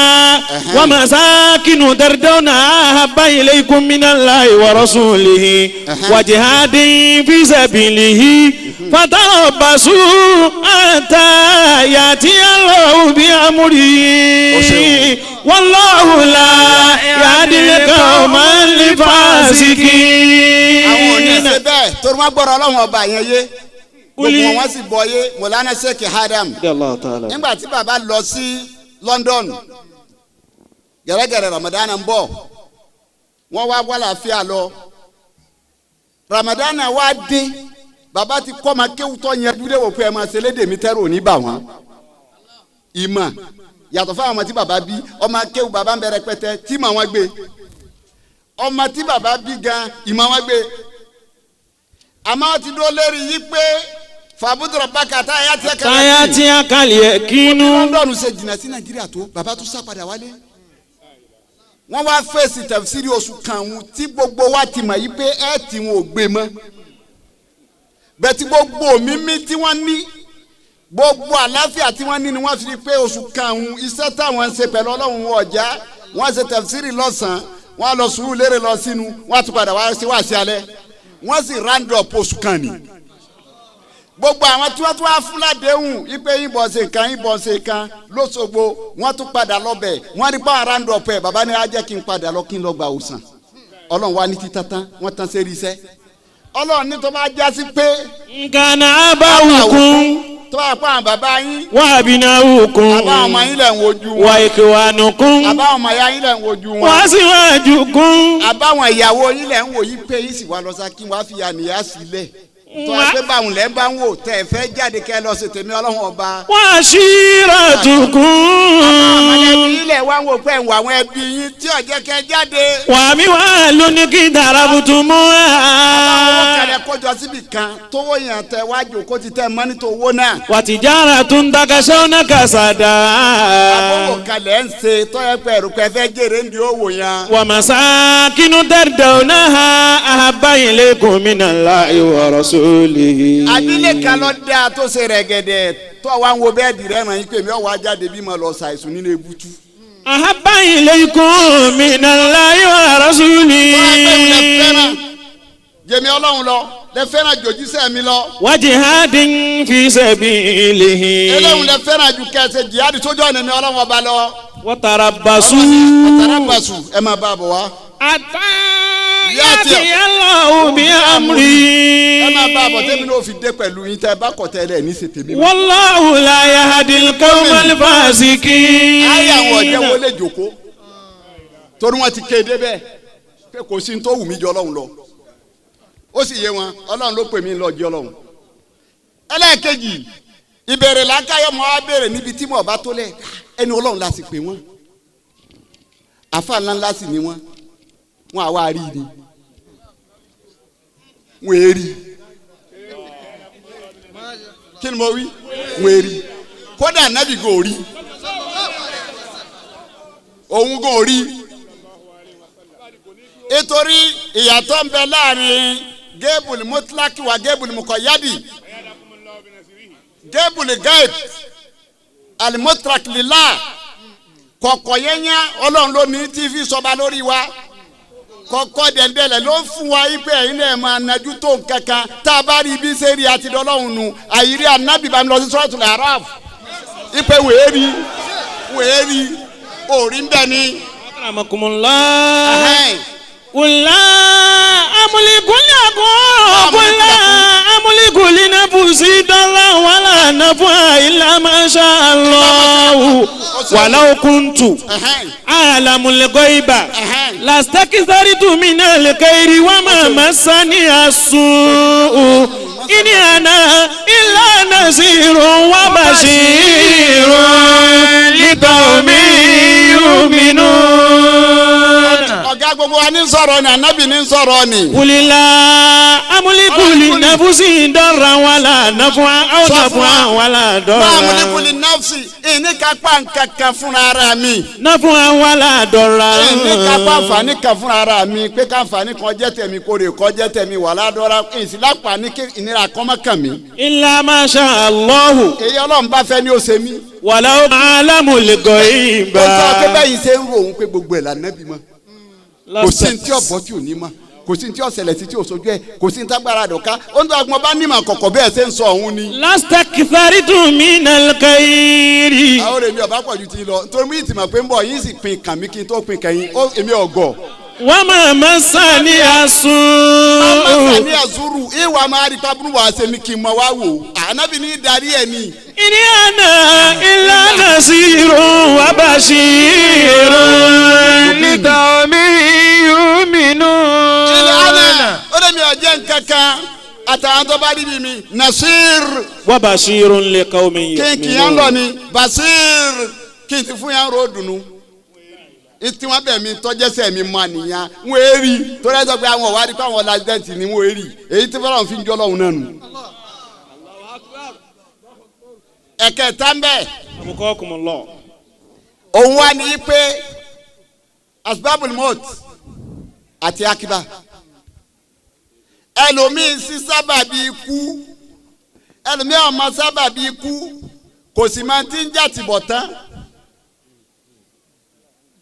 wà màsákìnù tẹ̀rẹ̀dọ́nà àhábà ilaykum minallahi wa rasulihi wà jihadin fi sabilihi fatarabbasu hatta ya'tiya Allahu bi amrihi wallahu la yahdil qawmal fasikin. Àwọn ò ní ṣe bẹ́ẹ̀ torí wọ́n gbọ́dọ̀ Ọlọ́run ọba yẹn yé gbogbo wọn sì bọ̀ yé Mọ̀lánà Sheikh Adam nígbà tí bàbá lọ sí London gẹ̀rẹ́gẹ̀rẹ́ Ramadan ń bọ̀ wọ́n wá wà láàfíà lọ Ramadan wá dé bàbá ti kọ́ ma kéwùtọ́ yẹn dúdé wò pé ẹ máa ṣe lédè mi tẹ́rù òní bà wọ́n ìmọ̀ yàtọ̀ fáwọn ọmọ tí bàbá bí ọmọ akéwù bàbá ń bẹ̀rẹ̀ pẹ́tẹ́ tí màá wọn gbé ọmọ tí bàbá bí gan ìmọ̀ wọn gbé àmọ́ ti dúró lérí yí pé fàbúdùrọ̀ bákà táyà tí a kàlẹ̀ táyà tí a kàlẹ̀ kínú. London ṣe jìnnà sí Nàìjíríà tó bàbá tún sá padà wálé wọ́n wá fèsì tẹ̀síìrì oṣù kan tí gbogbo wa ti mọ̀ yí pé ẹ̀ tí wọn ò gbé mọ́ bẹ́ẹ̀ tí gbogbo mímí tí wọ́n ní gbogbo àlàáfíà tí wọ́n ní ni wọ́n fi rí pé oṣù kan iṣẹ́ táwọn ń ṣe pẹ̀lú Ọlọ́run ọ̀já wọ́n ṣe tẹ̀síìrì lọ́sàn-án wọ́n lọ sùúrù lérè lọ sínú wọ́n tún padà wá sí wá sí alẹ́ wọ́n sì round up oṣù kan ni. Gbogbo àwọn tí wọ́n tún wá fún ládéhùn ipe ìbọn ṣe kan ìbọn ṣe kan lóṣogbo wọ́n tún padà lọ́bẹ̀ wọ́n rí báwọn round up ẹ̀ bàbá ní á jẹ́ kí n padà lọ kí n lọ gbà òsàn Ọlọ́run wa ní títà tán wọ́n tán sérí iṣẹ́ Ọlọ́run ní tó bá já sí pé. Nǹkan abáwùkún tó bá pa àwọn bàbá yín. Wà á bínú òkun. Àbá ọmọ yín lẹ̀ ń wojú wọn. Wà ìkìwánukún. Àbá ọmọ ya yín lẹ̀ ń wojú wọn. Wà á sì wájú kún. Àbá àwọn ìyàwó yín lẹ̀ ń wò yí pé yín sì wá lọ sá kí wọ́n á fi àníyá sílẹ̀. Tó a pé báwọn lẹ́ bá ń wò tẹ̀ ẹ fẹ́ jáde kẹ́ lọ sí tèmi Ọlọ́run ọba. Wà á ṣíra tukún. Àbá àwọn mọ̀lẹ́bí yín lẹ̀ wá ń wò pé ń wọ àwọn ẹbí yín tí ó jẹ́ kẹ́ jáde. Wà mí wá lóní kí dàrá butu mú wa. Àbá àwọn kẹlẹ̀ kọjọ síbi kan tówó yẹn tẹ wájú kó ti tẹ mọ́nítò owó náà. Wàtìjára tún takasọ́nà kàsàdà. Àbọ̀wò kalẹ̀ ń ṣe tọ́yẹ pẹ̀lú pẹ̀fẹ́ jèrè ń di owó yẹn. Wàmàsákínú tardawnaha ahabba ilaykum minallahi wa rasulihi. Abilé kan lọ dáa tó ṣe rẹ̀gẹ̀dẹ̀ tó wá ń wo bẹ́ẹ̀dì rẹ̀ ràn yín pé mi ò wá jáde bí mo lọ ṣàìsùn nínú ebútú. Ahabba ilaykum minallahi wa rasulihi. Jèmi ọlọ́run lọ lẹ fẹ́ràn jòjíṣẹ́ mi lọ. Wa jihadin fi sabilihi. Eléhùn lẹ fẹ́ràn ju kẹsẹ̀ jihadi sójú ọ̀nà mi ọlọ́run ọba lọ. Wa tarabbasu. Wa tarabbasu ẹ máa bá a bọ̀ wá. Hatta ya'ti Allahu bi amri. Ẹ máa bá a bọ̀ tẹ́mi náà fi dé pẹ̀lú yín tẹ́ ẹ bá kọ̀ tẹ́ ẹ lẹ̀ ní ṣe tèmi. Wallahu la yahdil qawmal fasiqin. Ayé àwọn ọ̀jẹ̀ wo lè jòkó torí wọ́n ti kéde bẹ́ẹ̀ pé kò sí ní tó wù mí jọ ọlọ́run lọ. Ó sì yé wọn ọlọ́run ló pè mí lọ jẹ́ ọlọ́run. Ẹlẹ́ẹ̀kejì ìbéèrè làákàyọ̀ mọ́ á béèrè níbi tí mo bá tó lẹ̀ ẹni ọlọ́run la sì pè wọ́n àfa ńlá ńlá sì ni wọ́n wọ́n àwa rí ni wọ́n èrí kí ni mo wí wọ́n èrí kódà nábì gò rí òun gò rí nítorí ìyàtọ̀ ń bẹ láàrin gébùlì mutlaki wa gébùlì mukọ̀yádì gébùlì gaib alimutlaki lila kọ̀kọ̀ yẹnyẹ ọlọ́run ló ní tí fi sọba lórí wa kọ̀kọ̀ dẹ̀ndẹ̀lẹ̀ ló ń fún wa ipe ẹ̀yin náà máa nájú tó nkankan tá a bá rí ibi sẹ́rí àti dọ́lọ́run nù àyírí anábì bá mi lọ sí suratul Araf ipe wèérí wèérí òrí ń bẹ ni. Akramakumullah. Wùlá amúlíkù línàfùsí dọ́là wàlà nàfọ́ ilà masha Allahu wàlá kuntu àlàmúlẹ̀kọ́ ibà làstẹ́kìsárìtù minal khairi wà má masani as-su'u in ana illa nasirun wa bashirun liqawmin yu'minun. Ọ̀gá gbogbo wa ní sọ̀rọ̀ ni ànábì ní sọ̀rọ̀ ni. Wùlìlà amúlíkùlì nàfúsì dọ́ra wàlà nàfúà àwọn nàfúà wàlà dọ́ra. Bá amúlíkùlì nàfúsì ìníkápá nkankan fúnra ara mi. Nàfúà wàlà dọ́ra. Ìníkápá àǹfààní kan fúnra ara mi pé káǹfààní kan jẹ́ tẹ̀mí kórè kan jẹ́ tẹ̀mí wàlà dọ́ra ìsìlápá ní ìnira kan mọ́ kàn mí. Illa masha Allahu. Èyí Ọlọ́run bá fẹ́ ni ó ṣe mí. Wàlá alámùlẹ̀gọ̀ ìgbà. Ó sọ pé bẹ́ẹ̀ yìí ṣe ń ro òun pé gbogbo ẹ̀ lànà bímọ. Kò sí ní tí ọ̀bọ tí ò ní mọ̀ kò sí ní tí ọ̀sẹ̀lẹ̀ sí tí ò sojú ẹ̀ kò sí ní tágbára dọ̀ká ó ń tó agbọ̀n bá nímọ̀ kọ̀kọ̀ bẹ́ẹ̀ ṣe ń sọ òun ni. Lastaktharitu minal khairi. Àwọn èmi ọba pọ̀jù ti lọ nítorí mi ti mọ̀ pé ń bọ̀ yín sì pin kàn mí kí n tó pin kẹ́yìn ó èmi ọ̀gọ̀. Wa ma masani asu. Ma masani azuru ìwà máa rí tábùrù wàá ṣe mi kí n mọ wá wò ànábì ní darí ẹ̀ ni. In ana illa nasirun wa bashirun liqawmin yu'minun. Ilẹ̀ ana ó lè mi ọ̀jẹ̀ nkankan àtàwọn tó bá rí bí mi nasir. Wa bashirun liqawmin yu'minun. Kí n kì í yàn lọ ni basir kí n ti fún yàn ro dùnú tí wọ́n bẹ̀ mí tọ́jẹ́sẹ̀ mi mọ àníyàn wọ́n é rí torí ẹ sọ pé àwọn ọ̀wádìí pé àwọn lásìdẹ́ǹtì ni wọ́n é rí èyí tí fọlọ́run fi ń jọ́ lọ́hùn náà nù. Ẹ̀kẹta ń bẹ̀. Òun wá ní pé asbabul mot àti akiba ẹlòmíín sí sábàbí ikú ẹlòmíín ọmọ sábàbí ikú kò sì máa ti ń jà tìbọ̀ tán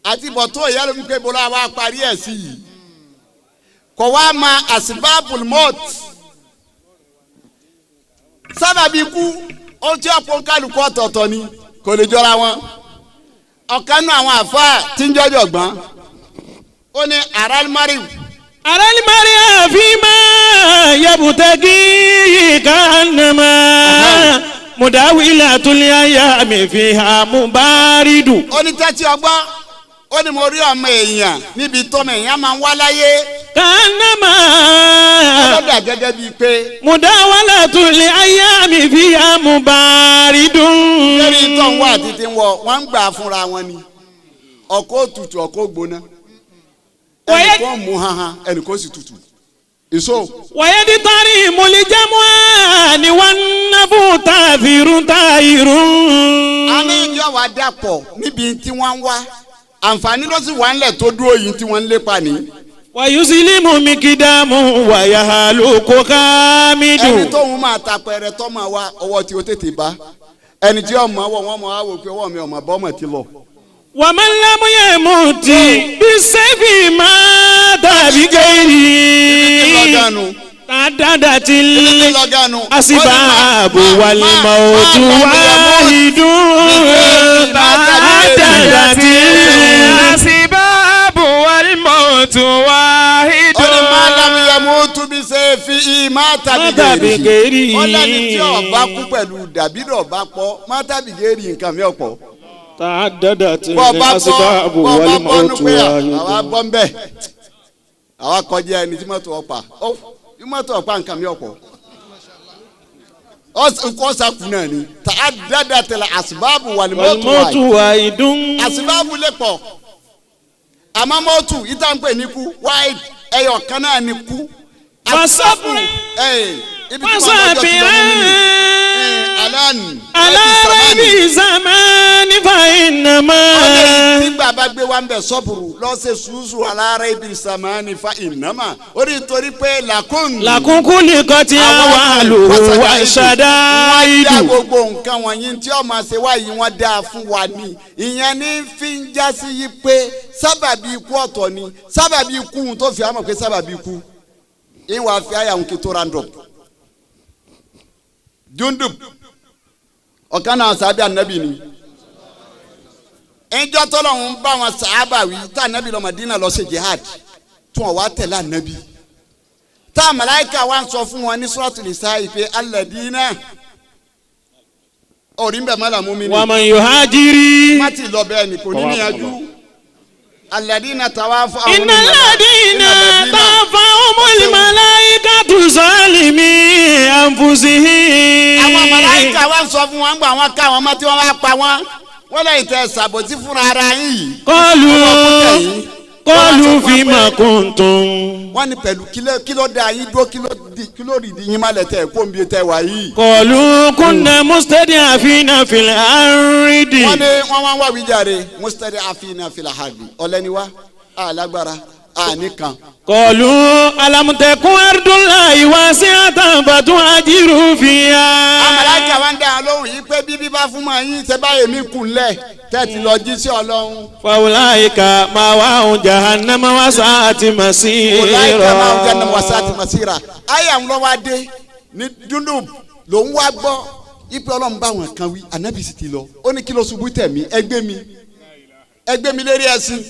àti bọ̀tún ìyá ló fi pé bọ́lá wa parí ẹ̀ sí yìí kò wá ma asbabul mot sábàbí ikú ó tí ọ̀pọ̀ kálukú ọ̀tọ̀ọ̀tọ̀ ni kò lè jọra wọn ọ̀kan nù àwọn àfáà tí ń jọjọ gbọ́n ó ní aralimari. Aralimari àfimá yabutagi kánàmá mudawila tulẹ̀ mi fi hà mubaridu. Ó ní tẹ́tí ọgbọ́n ó ní mo rí ọmọ èèyàn níbi tọ́mọ èèyàn máa ń wá láyé. Kánàmá. Ọlọ́dà gẹ́gẹ́ bíi pé. Mudawila tulẹ̀ mi fi hà mubaridu. Lórí tó ń wá àti tí ń wọ wọ́n ń gbà fúnra wọn ni ọkọ̀ òtútù ọkọ̀ ògbóná ẹnì kan mú hanhan ẹnì kan sì tutù. Ìṣó. Wàyẹ̀dì tari ìmúlẹ̀jẹ̀mọ́ ni wọ́n ná fún tàfírún tàyírún. Àmì ìjọ wa dàpọ̀ níbi tí wọ́n ń wá. Àǹfààní ló sì wà ńlẹ̀ tó dúró yìí tí wọ́n ń lépa ní. Wàyúsílímù mi kìdàmú wàyàhálù kò kámídù. Ẹni tóun máa ta pẹrẹ tọ́ máa wá ọwọ́ tí ó tètè bá. Ẹni tí ọmọ ọwọ́ wọn máa wò pé ọwọ́ mi ọmọ bọ́mọ̀ ti lọ. Wàmẹ́lámú yẹn mú ti bí sẹ́fì máa dàbí gẹ́rì. Tàdádà ti lé àsìbáàbò wàlímọ̀ òtún wáhídùn. Tàdádà ti lé àsìbáàbò wàlímọ̀ òtún wáhídùn. Ó ní máa lámú yẹn mú tún bí sẹ́fì máa tàbí gẹ́rì. Ó lẹ́ni tí ọba kú pẹ̀lú dàbídọ̀ ọba pọ̀ máa tàbí gẹ́rì nǹkan mi ọ̀pọ̀. Tàdádà ti lé àsìbáàbò wàlímọ̀ òtún wáhídùn. Àwa bọ́ ń bẹ̀ àwa kọjá ẹni tí mọ́tò ọ̀pá mọ́tò ọ̀pá nǹkan mi ọ̀pọ̀ ọ̀sàkùn náà ni tàdádà tẹ̀lé àsìbáàbò wàlímọ̀ òtún wáhídùn. Àsìbáàbò lè pọ̀ àmọ́ mọ́tò ìta ń pè ní kú wáìd ẹyọ kan náà ní kú. Fasabiri alárẹ́bí zamani fa ìnàmá. Ọ̀lẹ́ tí bàbá gbé wa ń bẹ̀ sọ́bùrù lọ́sẹ̀ sùúrù alárẹ́bí zamani fa ìnàmá. Ó ní torí pé làkún. Làkúnkún nìkan tí a wà lò wá ṣàdá ìdù. Wọ́n dá gbogbo nǹkan wọ̀nyí tí ọmọ ṣe wáyé wọ́n dá fún wa ní. Ìyẹn ní fi ń já sí yí pé sábàbí ikú ọ̀tọ̀ ni sábàbí ikú tó fi àmọ̀ pé sábàbí ikú. Ìwà fi àyà ń kí tó random. Jundub ọ̀kan náà sábẹ́ ànábì ni ẹjọ́ tọ́lọ́hún ń bá wọn sàábà wí tá ànábì lọ Mádínà lọ ṣe jihad tí wọ́n wá tẹ̀lé ànábì tá màláíkà wá ń sọ fún wọn ní Suratul Nisaa pé alladina orí ń bẹ̀ mọ́ làmú mi ni. Wa man yuhajiri. Má ti lọ bẹ́ẹ̀ ni kò ní níyànjú. Alladina tawafa. Inna alladina tawafahumul malaikatu zalimi anfusihim. Àwọn màláíkà wá ń sọ fún wọn gbà wọn ká wọn mọ́ tí wọ́n wá pa wọn. Wọ́n lẹ́yìn tẹ ṣàbòsí fúnra ara yín yìí. Kọ́lù fima kuntum. Wọ́n ní pẹ̀lú kí ló dá yín dúró kí ló rìndí yín má lẹ̀ tẹ̀ kó n bí tẹ wá yìí. Kọ́lù kunna mustad'afina fil ardi. Wọ́n ní wọ́n wá ń wá wíjàre mustad'afina fil ardi ọ̀lẹ́ni wá alágbára àníkan. Kọ́lù alam takun ardullahi wasi'atan fatuhajiru fiha. Àmàlàkà wa ń dá lóhùn yìí pé bíbí bá fún ma yín ṣe báyìí mi kùn lẹ̀ tẹ́tí lọ jí sí Ọlọ́run. Fawulaika ma'wahum jahannama wa sa'at masira. Fawulaika ma'wahum jahannama wa sa'at masira. Ayé àwọn lọ́wọ́ adé ní Jundub ló ń wá gbọ́ ipe Ọlọ́run bá wọn kan wí ànábì sì ti lọ. Ó ní kí ló ṣubú tẹ̀mí ẹgbẹ́ mi lérí ẹṣin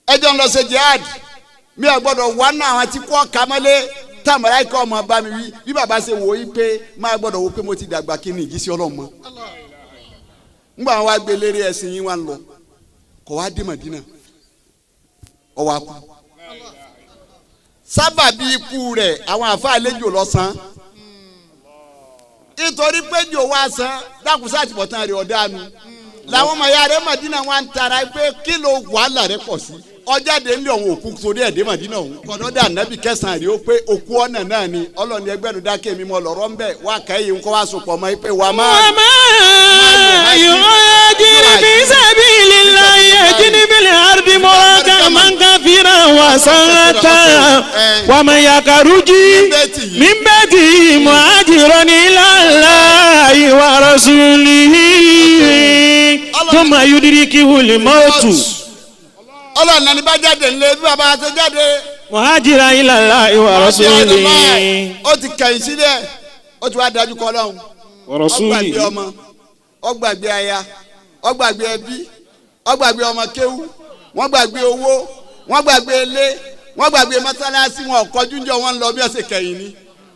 ẹjọ́ ń lọ ṣe jihad mi ò gbọ́dọ̀ wá náà àwọn tí kò ká mọ́lé tá màláíkà ọmọ bá mi wí bí bàbá ṣe wò ó pé máa gbọ́dọ̀ wò pé mo ti dàgbà kí ni ìjísí Ọlọ́run mọ́. Ngbà wọn wá gbé lérí ẹṣin yín wá ń lọ kò wá dé Mádínà ọwọ́ akú. Sábàbí ikú rẹ̀ àwọn àfa àlejò lọ́sàn-án nítorí pé jò wá san dákúsá àtìbọ̀tán rẹ̀ ọ̀dá mi làwọn ọmọ ya rẹ̀ Mádínà wá ń tara pé kí ló wàhálà rẹ̀ pọ̀ sí ọjáde ńlẹ̀ ọ̀hún òkú torí ẹ̀dẹ́ Mádínà ọ̀hún kọ̀dọ́dà nàbì kẹsàn-án rí ó pé òkú ọ̀nà náà ni ọlọ́ni ẹgbẹ́nu dákẹ́ mi mọ́ lọ́rọ́ ń bẹ̀ wá kẹ́yìn ńkọ́ wá sopọ̀ mọ́ pé wà má. Wà má yuhajir fi sabilillahi yajid fil ardi muragaman kathiran wa sa'atan wa man yakhruj min baytihi muhajiran ila Allahi wa rasulihi thumma yudrikuhul mautu. Ọlọ́run náà ní bá jáde ńlẹ̀ bí bàbá ṣe jáde. Muhajira ila Allahi wa rasulihi. Ó ti kẹ̀yìn sílẹ̀ ó ti wá dájú kọ Ọlọ́run. Wa rasulihi. Ó gbàgbé ọmọ ó gbàgbé aya ó gbàgbé ẹbí ó gbàgbé ọmọ kéwú wọ́n gbàgbé owó wọ́n gbàgbé ilé wọ́n gbàgbé mọ́sálásí wọn kọjú ń jọ wọ́n ń lọ bí ọ̀sẹ̀ kẹ̀yìn ni.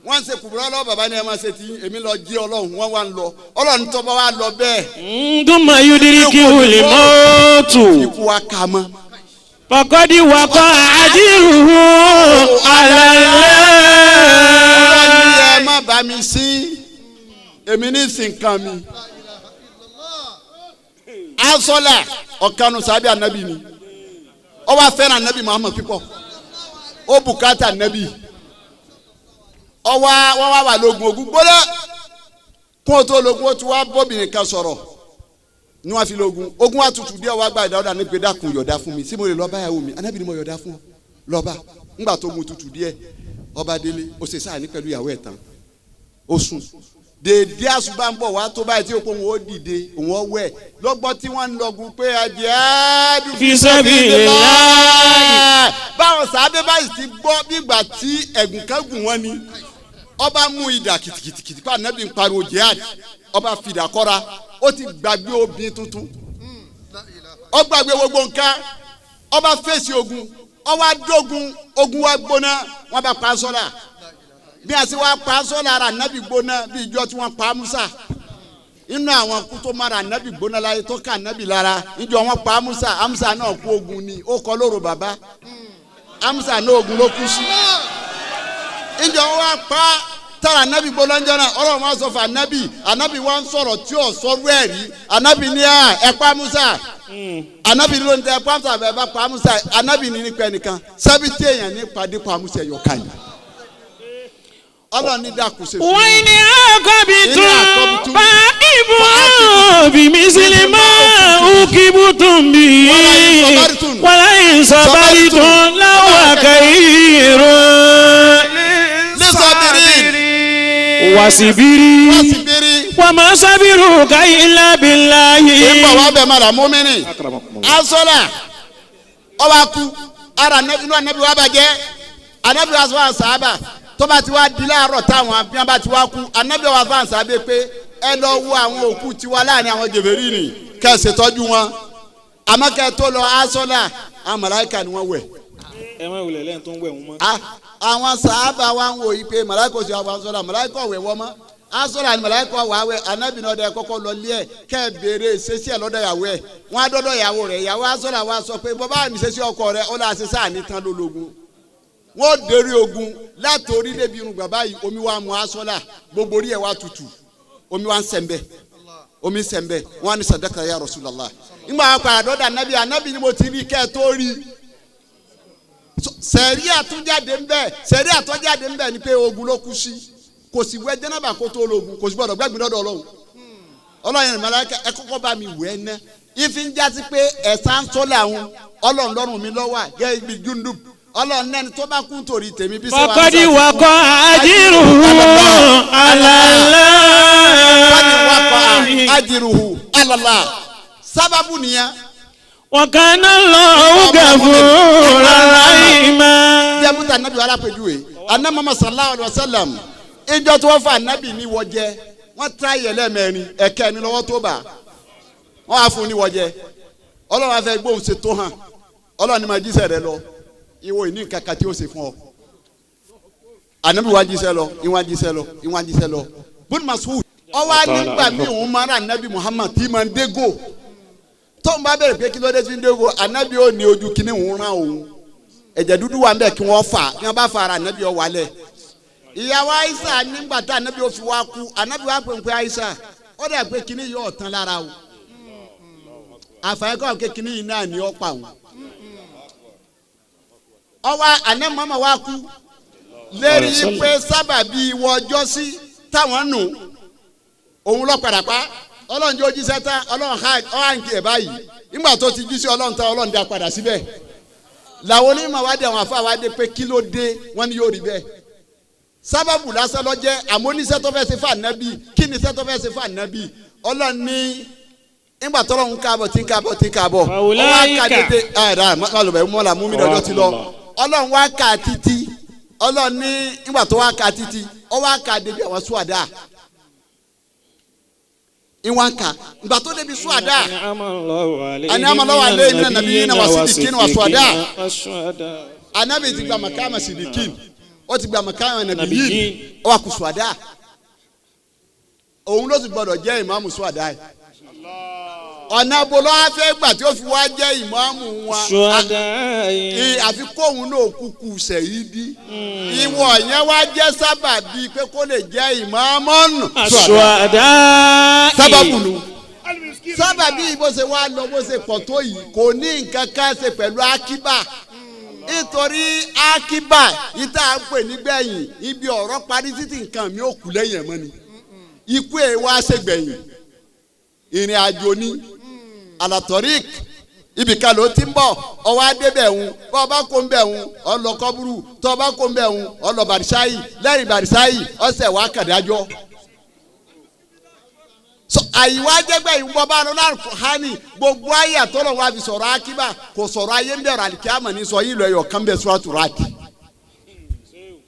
Wọ́n ń ṣe kùbùrọ̀ lọ́wọ́ bàbá ni ẹ máa ṣe tí èmi lọ jí Ọlọ́run wọ́n wá ń lọ Ọlọ́run tó bá wá lọ bẹ́ẹ̀. Thumma yudrikuhul mautu. Ikú wa kà mọ́. Faqad waqa'a ajruhu ala Allah. Ọlọ́run ní ẹ má bá mi sí èmi ní sìnkan mi. Asọ́là ọ̀kanu sábẹ́ ànábì ni ó wá fẹ́ràn ànábì Muhammad pípọ̀ ó bùkátà ànábì. Ọwọ́ wọn wá wà lógun ogun gbóná kún ó tó lógun ó ti wá bóbìnrin kan sọ̀rọ̀ ní wọ́n fi lógun ogun wa tutù díẹ̀ wá gba ìdáwọ́dà ní pé dákun yọ̀dá fún mi sí mo lè lọ́ọ́ báyàwó mi anábì ni mo yọ̀dá fún ọ lọ́ba ńgbà tó mu tutù díẹ̀ ọba délé ó ṣe sáà ní pẹ̀lú ìyàwó ẹ̀ tán ó sùn dèédé àṣùbà ń bọ̀ wá tó báyìí tí ó pé òun ó dìde òun ó wẹ̀ lọ́gbọ́n tí wọ́n ń lọ́gun pé àjẹ́ẹ́dù fi sabilillah. Báwọn sàábé báyìí ti gbọ́ bígbà tí ẹ̀gùn kan gùn wọ́n ni ọba mú idà kìtìkìtìkìtì pa ànábì ń pariwo jihad ọba fìdà kọ́ra ó ti gbàgbé obìnrin tuntun ó gbàgbé gbogbo nǹkan ọba fèsì ogun ọba dógun ogun wa gbóná wọn bá pa sọ́la bí a ṣe wá pa sọ́la ara ànábì gbóná bí ìjọ tí wọ́n pa Musa inú àwọn kú tó mara ànábì gbóná láyé tó ká ànábì lára ìjọ wọn pa Musa Musa náà kú ogun ni ó kọ lóru bàbá Musa náà ogun ló kú sí ìjọ wọn wá pa tara anabi gbọlọ́njọ́ náà ọlọ́run wa sọ fún anabi anabi wa ń sọ̀rọ̀ tí ò sọ́rọ́ ẹ̀ rí anabi ní à ẹ pa Musa anabi ló ń tẹ ẹ pa Musa ẹ bá pa Musa anabi ní nípa ẹnìkan sábìtì èèyàn ní padì pa Musa ẹ̀yọ̀ kan yìí ọlọ́run ní dàkú ṣe fún mi. Wọ́n ní àkọ́bí tún bá ibùn bí mísílímà òkìbù tún bí wàlá ìsọ̀bárì tún láwà kàìrò. Wasibiri wàmà sábìrù káyìlá bíláyì. Ìbọ̀ wá bẹ̀ mara mọ́mìnì. Asọ́là ọba kú ara inú anabi wa bàjẹ́ anabi wa sọ àṣàbà tó bá ti wá di láàárọ̀ táwọn abíyá bá ti wá kú anabi wa fún àṣàbẹ pé ẹ lọ wo àwọn òkú tiwa láàrin àwọn jèbèrè ni kẹ́ ẹ ṣètọ́jú wọn àmọ́ kẹ́ ẹ tó lọ asọ́là àwọn màláíkà ni wọ́n wẹ̀. Ẹ má wulẹ̀ lẹ́yìn tó ń wẹ̀ wọ́n mọ́. Àwọn sàábà wa ń wò yí pé màláíkà oṣù àwọn asọ́là màláíkà ọ̀wẹ̀ wọ́n mọ́ asọ́là ni màláíkà wà wẹ̀ anabi náà dẹ kọ́kọ́ lọ lé ẹ̀ kẹ́ ẹ béèrè ìṣesí ẹ̀ lọ́dọ̀ ìyàwó ẹ̀ wọ́n á dọ́dọ̀ ìyàwó rẹ̀ ìyàwó asọ́là wa sọ pé bọ́ bá mi ṣe sí ọkọ rẹ̀ ó lọ àṣẹ sáà ní tán lólógun wọ́n dérí ogun láti orí débi irun bàbá yìí omi wa mu asọ́là gbogbo orí ẹ̀ wa tutù omi wa ń sẹ̀mbẹ̀ omi ń sẹ̀mbẹ̀ wọ́n á ní sàdákà ya Rasulullah nígbà wọn padà dọ́dọ̀ anabi anabi ni mo ti rí kẹ́ ẹ tó rí sẹ̀rí àtúnjáde ńbẹ sẹ̀rí àtúnjáde ńbẹ ni pé ogun ló kú sí kò sì wẹ̀ jẹ́nàbà kó tó lógun kò sì gbọ́dọ̀ gbẹ́gbẹ́ lọ́dọ̀ ọlọ́run ọlọ́run yẹn màláíkà ẹ kọ́kọ́ bá mi wẹ̀ ẹ́ ná ìfi ń jásí pé ẹ̀sán ń sọ́lẹ̀ àwọn ọlọ́run lọ́rùn mi lọ́wọ́ gẹ́gẹ́ bí júndùn ọlọ́run náà ni tó bá kú torí tèmi bí sọ́wọ́n. Faqad waqa ajruhu ala Allah. Faqad waqa ajruhu ala Allah sábàbù nìyẹn. Wa kana Allahu ghafuran rahima. Bí ẹ mú ta anabi wàhálà pẹ̀júwe anna Muhammad sallallahu alayhi wa sallam ìjọ tí wọ́n fa anabi ní wọ́jẹ́ wọ́n tra yẹlẹ́ mẹ́rin ẹ̀kẹ́ ni lọ́wọ́ tó bá wọ́n á fún ní wọ́jẹ́ ọlọ́run afẹ́ gbóhùn ṣe tó hàn ọlọ́run ni ma jíṣẹ́ rẹ lọ ìwọ ìní kankan tí ó ṣe fún ọ anabi wa jíṣẹ́ lọ ìwà jíṣẹ́ lọ ìwà jíṣẹ́ lọ bùnú Mas'ud ọwọ́ nígbà míì òun máa ra anabi Muhammad tí máa ń dégò tó ń bá bẹ̀rẹ̀ pé kí ló dé tí ń dégò anabi ó ní ojú kíní òun rán òun ẹ̀jẹ̀ dúdú wà ń bẹ̀ kí wọ́n fà kí wọ́n bá fa ara anabi ó wálẹ̀ ìyàwó Aisha nígbà tá anabi ó fi wá kú anabi wá pè ń pé Aisha ó dà pé kíní yóò tán lára o àfàyẹ́kọ̀ pé kíní yìí náà ní ó pa òun ọwọ́ àná mọ́mọ́ wa kú lérí pé sábàbí ìwọ ọjọ́ sí táwọn nù òun lọ padà pa ọlọ́run jẹ́ ojíṣẹ́ tán ọlọ́run hàǹkì ẹ̀ báyìí nígbà tó ti jíṣẹ́ ọlọ́run tán ọlọ́run dá padà síbẹ̀ làwọn onímọ̀ wá dé àwọn àfa wá dé pé kí ló dé wọ́n ní yóò rí bẹ́ẹ̀ sábàbù lásán ló jẹ́ àmọ́ oníṣẹ́ tó fẹ́ ṣe fún ànábì kí ni iṣẹ́ tó fẹ́ ṣe fún ànábì ọlọ́run ní nígbà tọ́lọ́ ń káàbọ̀ tí ń káàbọ̀ tí ń káàbọ̀ ọwọ́ àkàdédé ẹ̀rọ àlùbẹ̀ mọ́lá mú mi lọ́jọ́ ti lọ ọlọ́run wá kà títí ọlọ́run ní nígbà tó wá kà títí ọ wá kà débi àwọn sùwàdà ìwọ̀n kà ìgbà tó débi sùwàdà àní àmàlọ́wọ́ alẹ́ ìmìnà nàbí yìí náà wà sídìkín wà sùwàdà ànábì ti gba màkàmà sídìkín ó ti gba màkàmà nàbí yìí ó wà kù sùwàdà òun ló sì gbọdọ̀ jẹ́ ìmáàmù sùwàdà yìí ọ̀nà bolo afẹ́ gbà tí ó fi wá jẹ́ ìmáàmù wọn àfi kóun náà kúkú sẹ̀yìdì ìwọ yẹn wá jẹ́ sábà bíi pé kó lè jẹ́ ìmáàmù nù. sábàbù nù sábà bíi bó ṣe wá lọ bó ṣe pọ̀ tó yìí kò ní nǹkan kan ṣe pẹ̀lú akíbà Nítorí akíbà ìta à ń pè nígbẹ̀yìn ibi ọ̀rọ̀ parí títí nǹkan mi ò kú lẹ́yìn ẹ̀ mọ́ ni. Ikú ẹ̀ wá ṣègbẹ̀yìn. Ìrìn àjò ni alatorik ibìkan ló ti ń bọ̀ ọwọ́ adébẹ̀ ń bọ́ ọba kó ń bẹ̀ ń ọlọ kọ́búrú tọ́ ọba kó ń bẹ̀ ń ọlọ bàrísáyì lẹ́rìn bàrísáyì ọ̀sẹ̀ wàá kàdájọ́. Àyíwá jẹ́gbẹ́ yìí bọ́ bá lọ lálùkùránì gbogbo ayé àtọ́lọ̀ wa fi sọ̀rọ̀ akíbà kò sọ̀rọ̀ ayé ń bẹ̀rù àlìkíyàmọ̀ ní sọ yìí lọ ẹ̀yọ̀ kan bẹ̀ suratu Radi.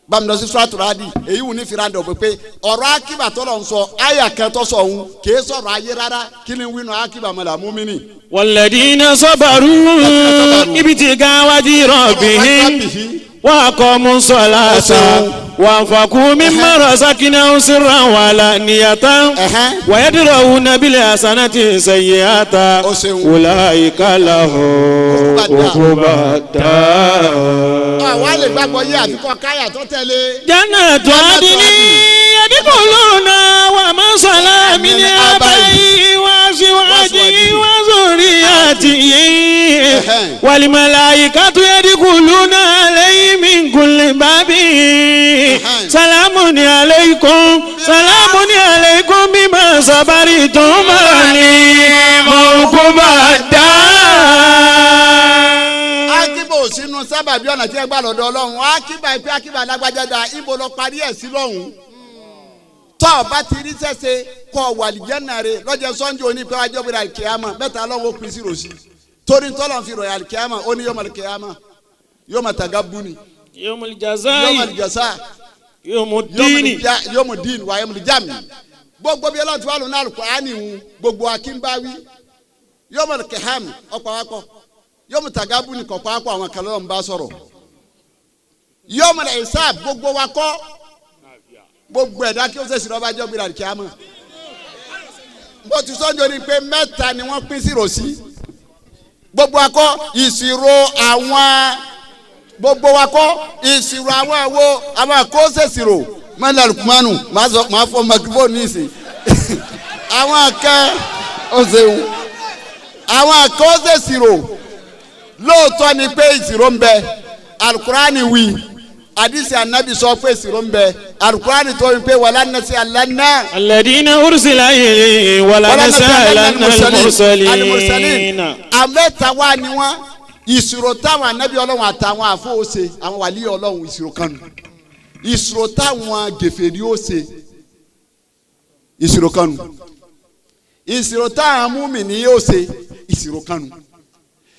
Bámi lọ sí suratu Radi èyí wù ní firandọ̀ pé ọ̀rọ̀ akíbà tọ́lọ̀ ń sọ ayé àkẹ́tọ́ sọ òun kìí sọ̀rọ̀ ayé rárá kí ni wínú akíbà mọ̀lá múmínì. Walladina sabaru ibtigaa wajhi rabbihim wa aqamu salata wa anfaqu mimma razaqnahum sirran wa alaniyatan wa yadra'una bil hasanati sayyi'ata ulaika lahum uqbad dar. Àwa lè gbàgbọ́ yé àfikọ́ káyà tó tẹ̀lé. Jannatu adni yadkhuluna wa man salaha min abaihim wa azwajihim wa zurriyyatihim wal malaikatu yadkhuluna alayhim min kulli babin salamun alaykum salamun alaykum bima sabartum uqbad dar. Akíbò sínú sábàbí ọ̀nà tí ẹ gbà lọ́dọ̀ Ọlọ́run akíbà ìpè akíbà lágbájá da ibo lọ parí ẹ̀ sí lọ́hùn. Tọ́ ọ bá ti rí sẹ́sẹ́ kọ́ wàlìjẹ́nà rẹ lọ́jọ́ sọ́njú oní pé wájú ọ̀gbìn àlìkèámà mẹ́ta lọ́wọ́ pín sí ròsì torí tọ́lọ̀ fi ròyìn àlìkèámà ó ní yọmọ àlìkèámà yọmọ tàgá búni yọmọ jazai yọmọ jazai yọmọ díìnì yọmọ díìnì wà yọmọ jami gbogbo bí Ọlọ́run ti wà lónà Al-Qur'ani ń gbogbo akínbáwí yọmọ kẹhàmì ọ̀pọ̀ yọmọ tàgá búni kọ̀pọ̀ akọ àwọn kan lọ́wọ́ ń bá sọ̀rọ̀ yọmọ ìsáàb gbogbo wa kọ́ gbogbo ẹ̀dá kí ó ṣèṣì lọ́ba jọ́ gbéra kíá mọ̀. Bó ti sọ́njọ́ ni pé mẹ́ta ni wọ́n pín sírò sí. Gbogbo akọ́ ìṣirò àwọn gbogbo akọ́ ìṣirò àwọn àwo àwọn àkó ṣèṣirò mọ́lá lukumanu máa fọ microphone nísìn. Àwọn akẹ́ ó ṣeun àwọn àkó ṣèṣirò lóòótọ́ ni pé ìṣirò ń bẹ Alukurani wí hadisi anabi sọ pé ìṣirò ń bẹ alukurani tó ń pè wàlá nasi alana. Alladina ursila ilayhi wàlá nasi alana al-mursalin. Àmẹ́ta wá ni wọ́n ìṣirò táwọn anabi ọlọ́run àtàwọn àfọwọ́sẹ àwọn wàlíì ọlọ́run ìṣirò kan nù ìṣirò táwọn gèfèrí ó ṣe ìṣirò kan nù ìṣirò táwọn múmìnì yóò ṣe ìṣirò kan nù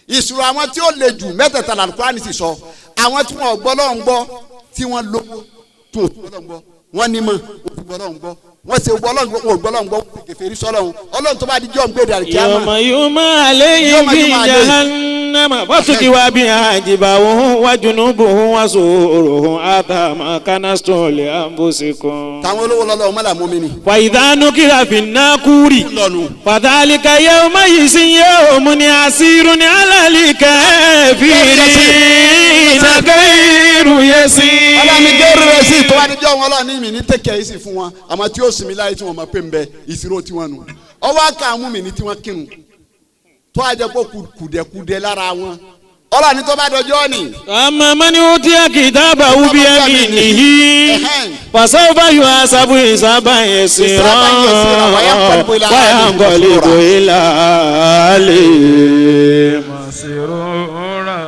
ìṣirò àwọn tí ó le jù mẹ́tẹ̀ẹ̀ta làlùkùránì sì sọ àwọn tí wọn gbọ́ lọ́hùn gbọ́ tí wọ́n lówó tó gbọ́ lọ́hùn gbọ́ wọ́n ní mọ̀ ó gbọ́ lọ́hùn gbọ́ wọ́n ṣe gbọ́ lọ́hùn gbọ́ wọn ò gbọ́ lọ́hùn gbọ́ wọ́n kèfèrí sọ́lọ́hùn ọlọ́hun tó bá di jọ́ ń gbé dàrí kíá mọ́. Yawma yuma alayhim fi jahannama fatukiwa biha jibahum wa junubuhum wa zuhuruhum hadha ma kanastum li anfusikum. Táwọn olówó lọ́lọ́ ọmọ làmú mi ni. Wa idha nukira fi naquri fadhalika yawmaizin yawmun asirun ala al-kafirina ghayru yasir. Ọlọ́ni gẹ́rù rẹ̀ sí tó wá ní jọ́ wọn ọlọ́ni mi ní tẹ̀kẹ́ yìí sì fún wọn àmọ́ tí ó sinmi láyé tí wọ́n mọ̀ pé ń bẹ ìṣirò tiwọn nù ọwọ́ àká àwọn mi ní tí wọ́n kírun tó a jẹ́ kó kùdẹ̀kùdẹ̀ lára wọn ọlọ́ni tó bá dọjọ́ ni. Amma man utiya kitabahu biyaminihi fasawfa yuhasabu hisaban yasira wa yanqalibu ila ahlihi masrura.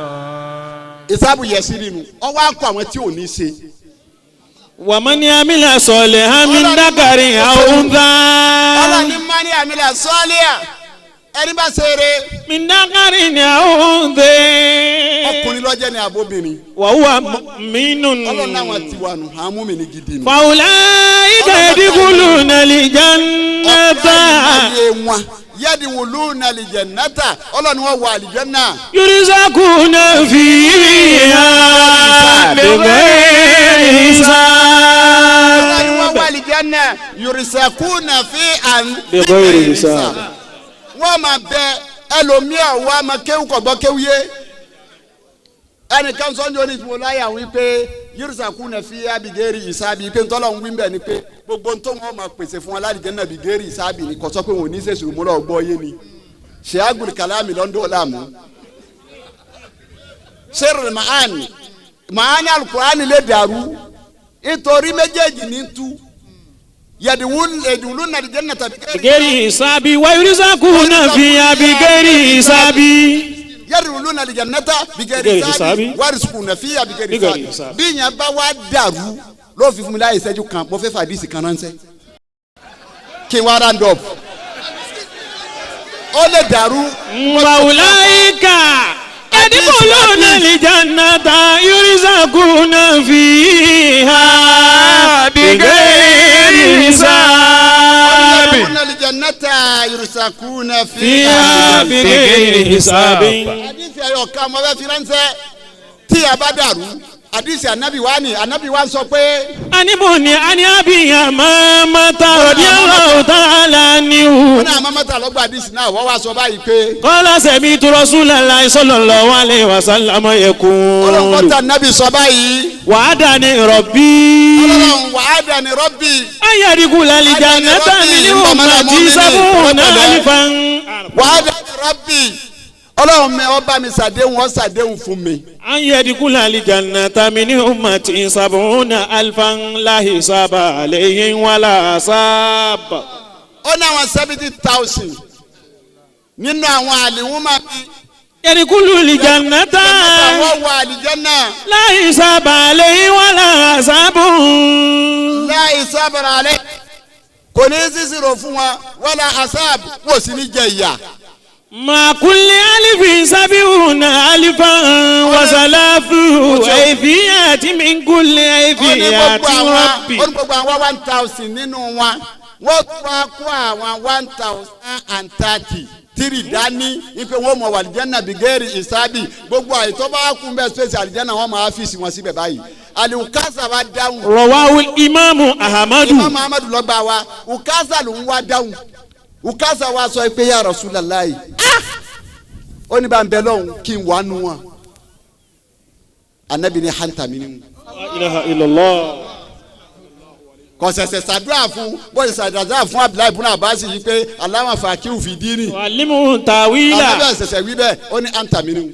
Ìsáàbù yẹsìrì nù ọwọ́ àkọ àwọn tí ò ní ṣe. Wa man amila salihan min dhakarin aw untha. Ọlọ́ni mani amila salihan ẹni bá ṣe eré. Min dhakarin aw untha. Ọkùnrin ló jẹ́ ní abóbìnrin. Wa huwa mu'minun. Ọlọ́run náà ti wà nù àwọn múmi-ní gidi nù. Fa ulaika yadkhuluna al-jannata. Ọ̀pọ̀ wọn yadkhuluna al-jannata ọlọ́run wọn wọ àlìjẹ́nà. Yurzaquna fiha bighayri hisab. Ọlọ́run wọn wọ àlìjẹ́nà yurzaquna fiha bighayri hisab. Wọ́n máa bẹ ẹlòmíà wọ́n á máa kéwù kọ̀gbọ́ kéwù yé. Ẹnìkan sọ́njọ́ ní ìtumọ̀ láyà wípé yurzaquna fiha bighayri hisabi pé ntọ́lọ́ ń wí bẹ́ẹ̀ ni pé gbogbo ntọ́ wọn máa pèsè fún wọn lálìjẹ́nà bighayri hisabi ni kò sọ pé wọn ò ní sèṣirò mọ́lọ́ gbọ́ yé ni. Ṣéagùn kàlámì lọ́ndọ̀ làmú. sẹ́rù màánì màánì alukurani lè dàrú nítorí méjèèjì ní tú yẹdiwulu nàdìjẹ́ nàtà bigeri hisabi wa yurizakuna fiya bigeri hisabi. Yẹdiwulu nàdìjẹ́ nàtà bigeri hisabi wa yurizakuna fiya bigeri hisabi. Bí yẹn bá wá dàrú ló fi fún mi láyé ìṣẹ́jú kan mo fẹ́ fàdísì kan ránṣẹ́ kí n wá round up ó lè dàrú. Wàwùláyíkà yadkhuluna al-jannata yurzaquna fiha bighairi hisab. Yadkhuluna al-jannata yurzaquna fiha bighairi hisab. Àdìsí ẹ̀yọ̀ kan mo fẹ́ fi ránṣẹ́ tí a bá dàrú. Àdìsí ànábì wa ni ànábì wa sọ pé. Animuni ani abiya mamata radiyallahu ta'ala anhu. Wọ́n náà mamata lọ́gbà àdìsí náà wọ́n wá sọ báyìí pé. Qala sami'tu rasulallahi sallallahu alayhi wa sallam yaqul. Ọlọ́run kọ́ta ànábì sọ báyìí. Wa'adani rabbi. Ọlọ́run wa'adani rabbi. An yadkhula al-jannata min ummati sab'una alfan. Wa'adani rabbi. Ọlọ́run mi ọba mi ṣàdéhùn ó ṣàdéhùn fún mi. An yadkhula al-jannata min ummati sab'una alfan la hisaba alayhim wala asab. Ó ní àwọn 70,000 nínú àwọn àlìwọ́n máa fi. Yadkhulu al-jannata. Wọ́n wọ àlìjánná. La hisaba alayhim wala asab. La hisaba alayhim. Kò ní sísirò fún wọn wala asab wọ́n sì ní jẹ ìyà. Ma kulli alifin sab'una alifan wa salafu ayfiyati min kulli ayfiyati rabbi. Ó ní gbogbo àwọn 1,000 nínú wọn wọ́n tún wá kó àwọn 1,033 dání ipe wọn mọ wàlìjánà bìgẹ́rì ìsábì gbogbo àìtọ́ bá kún bẹ́ẹ̀ space àlìjánà wọn máa fíìsì wọn síbẹ̀ báyìí. Àlìkásà wa dáhùn. Rawahu Imamu Ahmadu. Imamu Ahmadu ló gbà wá Ukasa ló ń wá dáhùn. Ukasa wa sọ pé ya Rasulullahi ó ní bá ń bẹ lọ́hùn kí n wà nù wọn. Anabi ni hanta mi ni mu. La ilaha illallah. Kò ṣẹ̀ṣẹ̀ ṣàdúrà fún bó ṣe ṣàdúrà fún Abdullahi ibn Abbas yìí pé Allahumma faqihu fi dini. Wàlímù tàwílà. Anabi ṣẹ̀ṣẹ̀ wí bẹ́ẹ̀ ó ní hanta mi ni mu.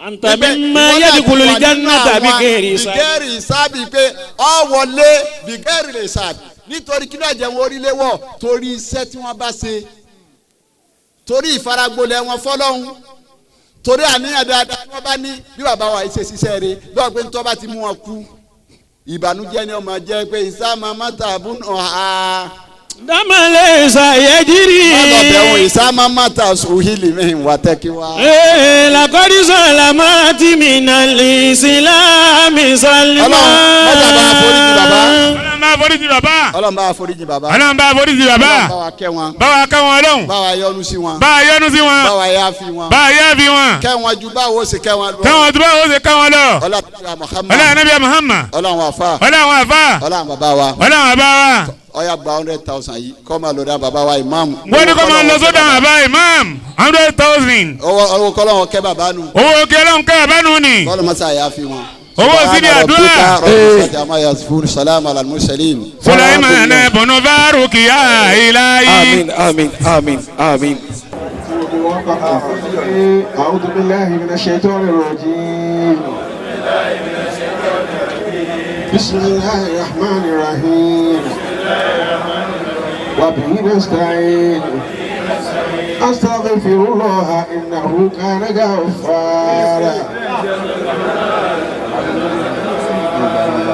Anta mimma yadkhulul jannata bighairi hisab. Bighairi hisabi pé ọ wọlé bighairi hisabi nítorí kí ló jẹ́ wọn orílẹ̀ wọ̀ torí iṣẹ́ tí wọ́n bá ṣe torí ìfaragbolẹ̀ wọn fọlọ́hún torí àníyàn dáadáa tí wọ́n bá ní bí bàbá wa ṣe ṣiṣẹ́ rẹ̀ bí wọ́n pé ń tọ́ bá ti mú wọn kú ìbànújẹ́ ni ọmọ jẹ́ pé ìsámá mọ́tà bùnú ha. Dámàlẹ̀ ṣàyẹ̀jìrì. Má lọ bẹ̀ wọ́n ìsámá mọ́tà sùhìlì mi wà tẹ́kí wá. Ee làkọ́dí sọ̀lá tí mi nà lè sílámì sálímà. Ọlọ́run mọ́tà bá foríjì bàbá. Ọlọ́run bá foríjì bàbá. Ọlọ́run bá foríjì bàbá. Ọlọ́run bá foríjì bàbá. Ọlọ́run bá wa kẹ́ wọn. Bá wa kẹ́ wọn Ọlọ́run. Bá wa yọ́nú sí wọn. Bá wa yọ́nú sí wọn. Bá wa yááfì wọn. Bá wa yááfì wọn. Kẹ́ wọn ju báwo ṣe kẹ́ wọn lọ. Kẹ́ wọn ju báwo ṣe kẹ́ wọn lọ. Ọlọ́run Muhammad. Ọlọ́run Nabi Muhammad. Ọlọ́run àfa. Ọlọ́run àfa. Ọlọ́run bàbá wa. Ọlọ́run bàbá wa. Ọya gba 100,000 yìí kọ́ máa lọ dá bàbá wa imam. Wọ́n ní kọ́ máa lọ sọ́dọ̀ bàbá imam 100,000. Owó kọ́lọ́hún kẹ́ bàbá nu. Owó kọ́lọ́hún kẹ́ bàbá nu ni. Kọ́lọ́ mọ́sá yà fi wọn. Owó síbi àdúrà. Sulaiman bùnú Fáruki ya ilahi. Àmín àmín àmín àmín. A'udhu billahi minash shaitani rajim. Bismillahir rahmanir rahim. وبه نستعين أستغفر الله إنه كان غفارا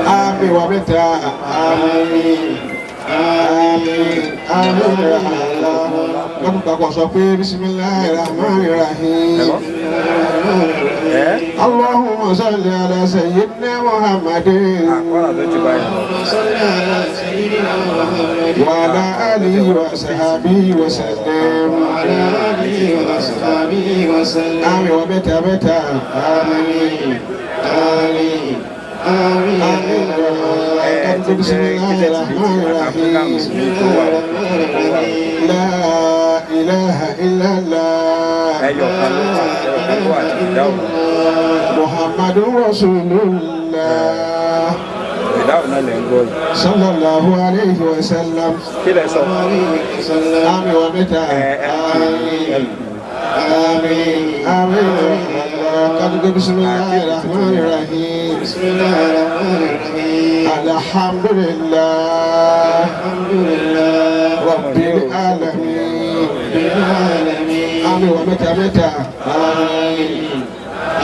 آمين ومتى آمين آمين آمين الله بسم الله الرحمن الرحيم اللهم صل على سيدنا محمد وعلى آله وصحبه وسلم آمين ومتى متى آمين آمين آمين بسم الله الرحمن الرحيم لا إله إلا الله محمد رسول الله صلى الله عليه وسلم آمين ومتى آمين آمين آمين. Kádùgbé bisimilahi rahman rahim. Bisimilahi rahman rahim. Alhamdulillah. Alhamdulillah. Rabbil alamin. Rabbil alamin. Àmín wa mẹ́ta mẹ́ta. Àmín.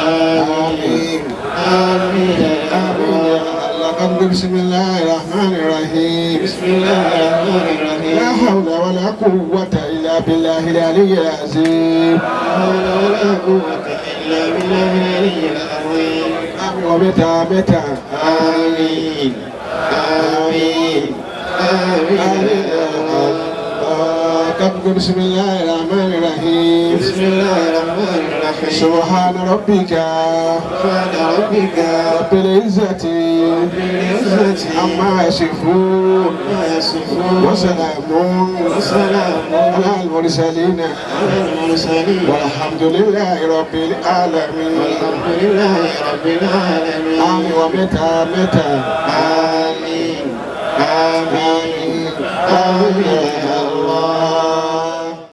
Àmín. Àmín. Àmín ya Allah. Kádùgbé bisimilahi rahman rahim. Bisimilahi rahman rahim. La hawla wala quwwata illa billahi al-aliyyil azim. La hawla wala quwwata illa billahi al-aliyyil azim. Àmín wa mẹ́ta mẹ́ta. Àmín. Àmín. Àmín. Kádùgbé bisimilahi rahman rahim. Bisimilahi rahman rahim. Subhana rabbika. Subhana rabbika. Rabbil izzati. Rabbil izzati. Amma yasifun. Amma yasifun. Wa salamun. Wa salamun. Ala al-mursalin. Ala al-mursalin. Walhamdulillahi rabbil alamin. Walhamdulillahi rabbil alamin. Àmín wa mẹ́ta mẹ́ta.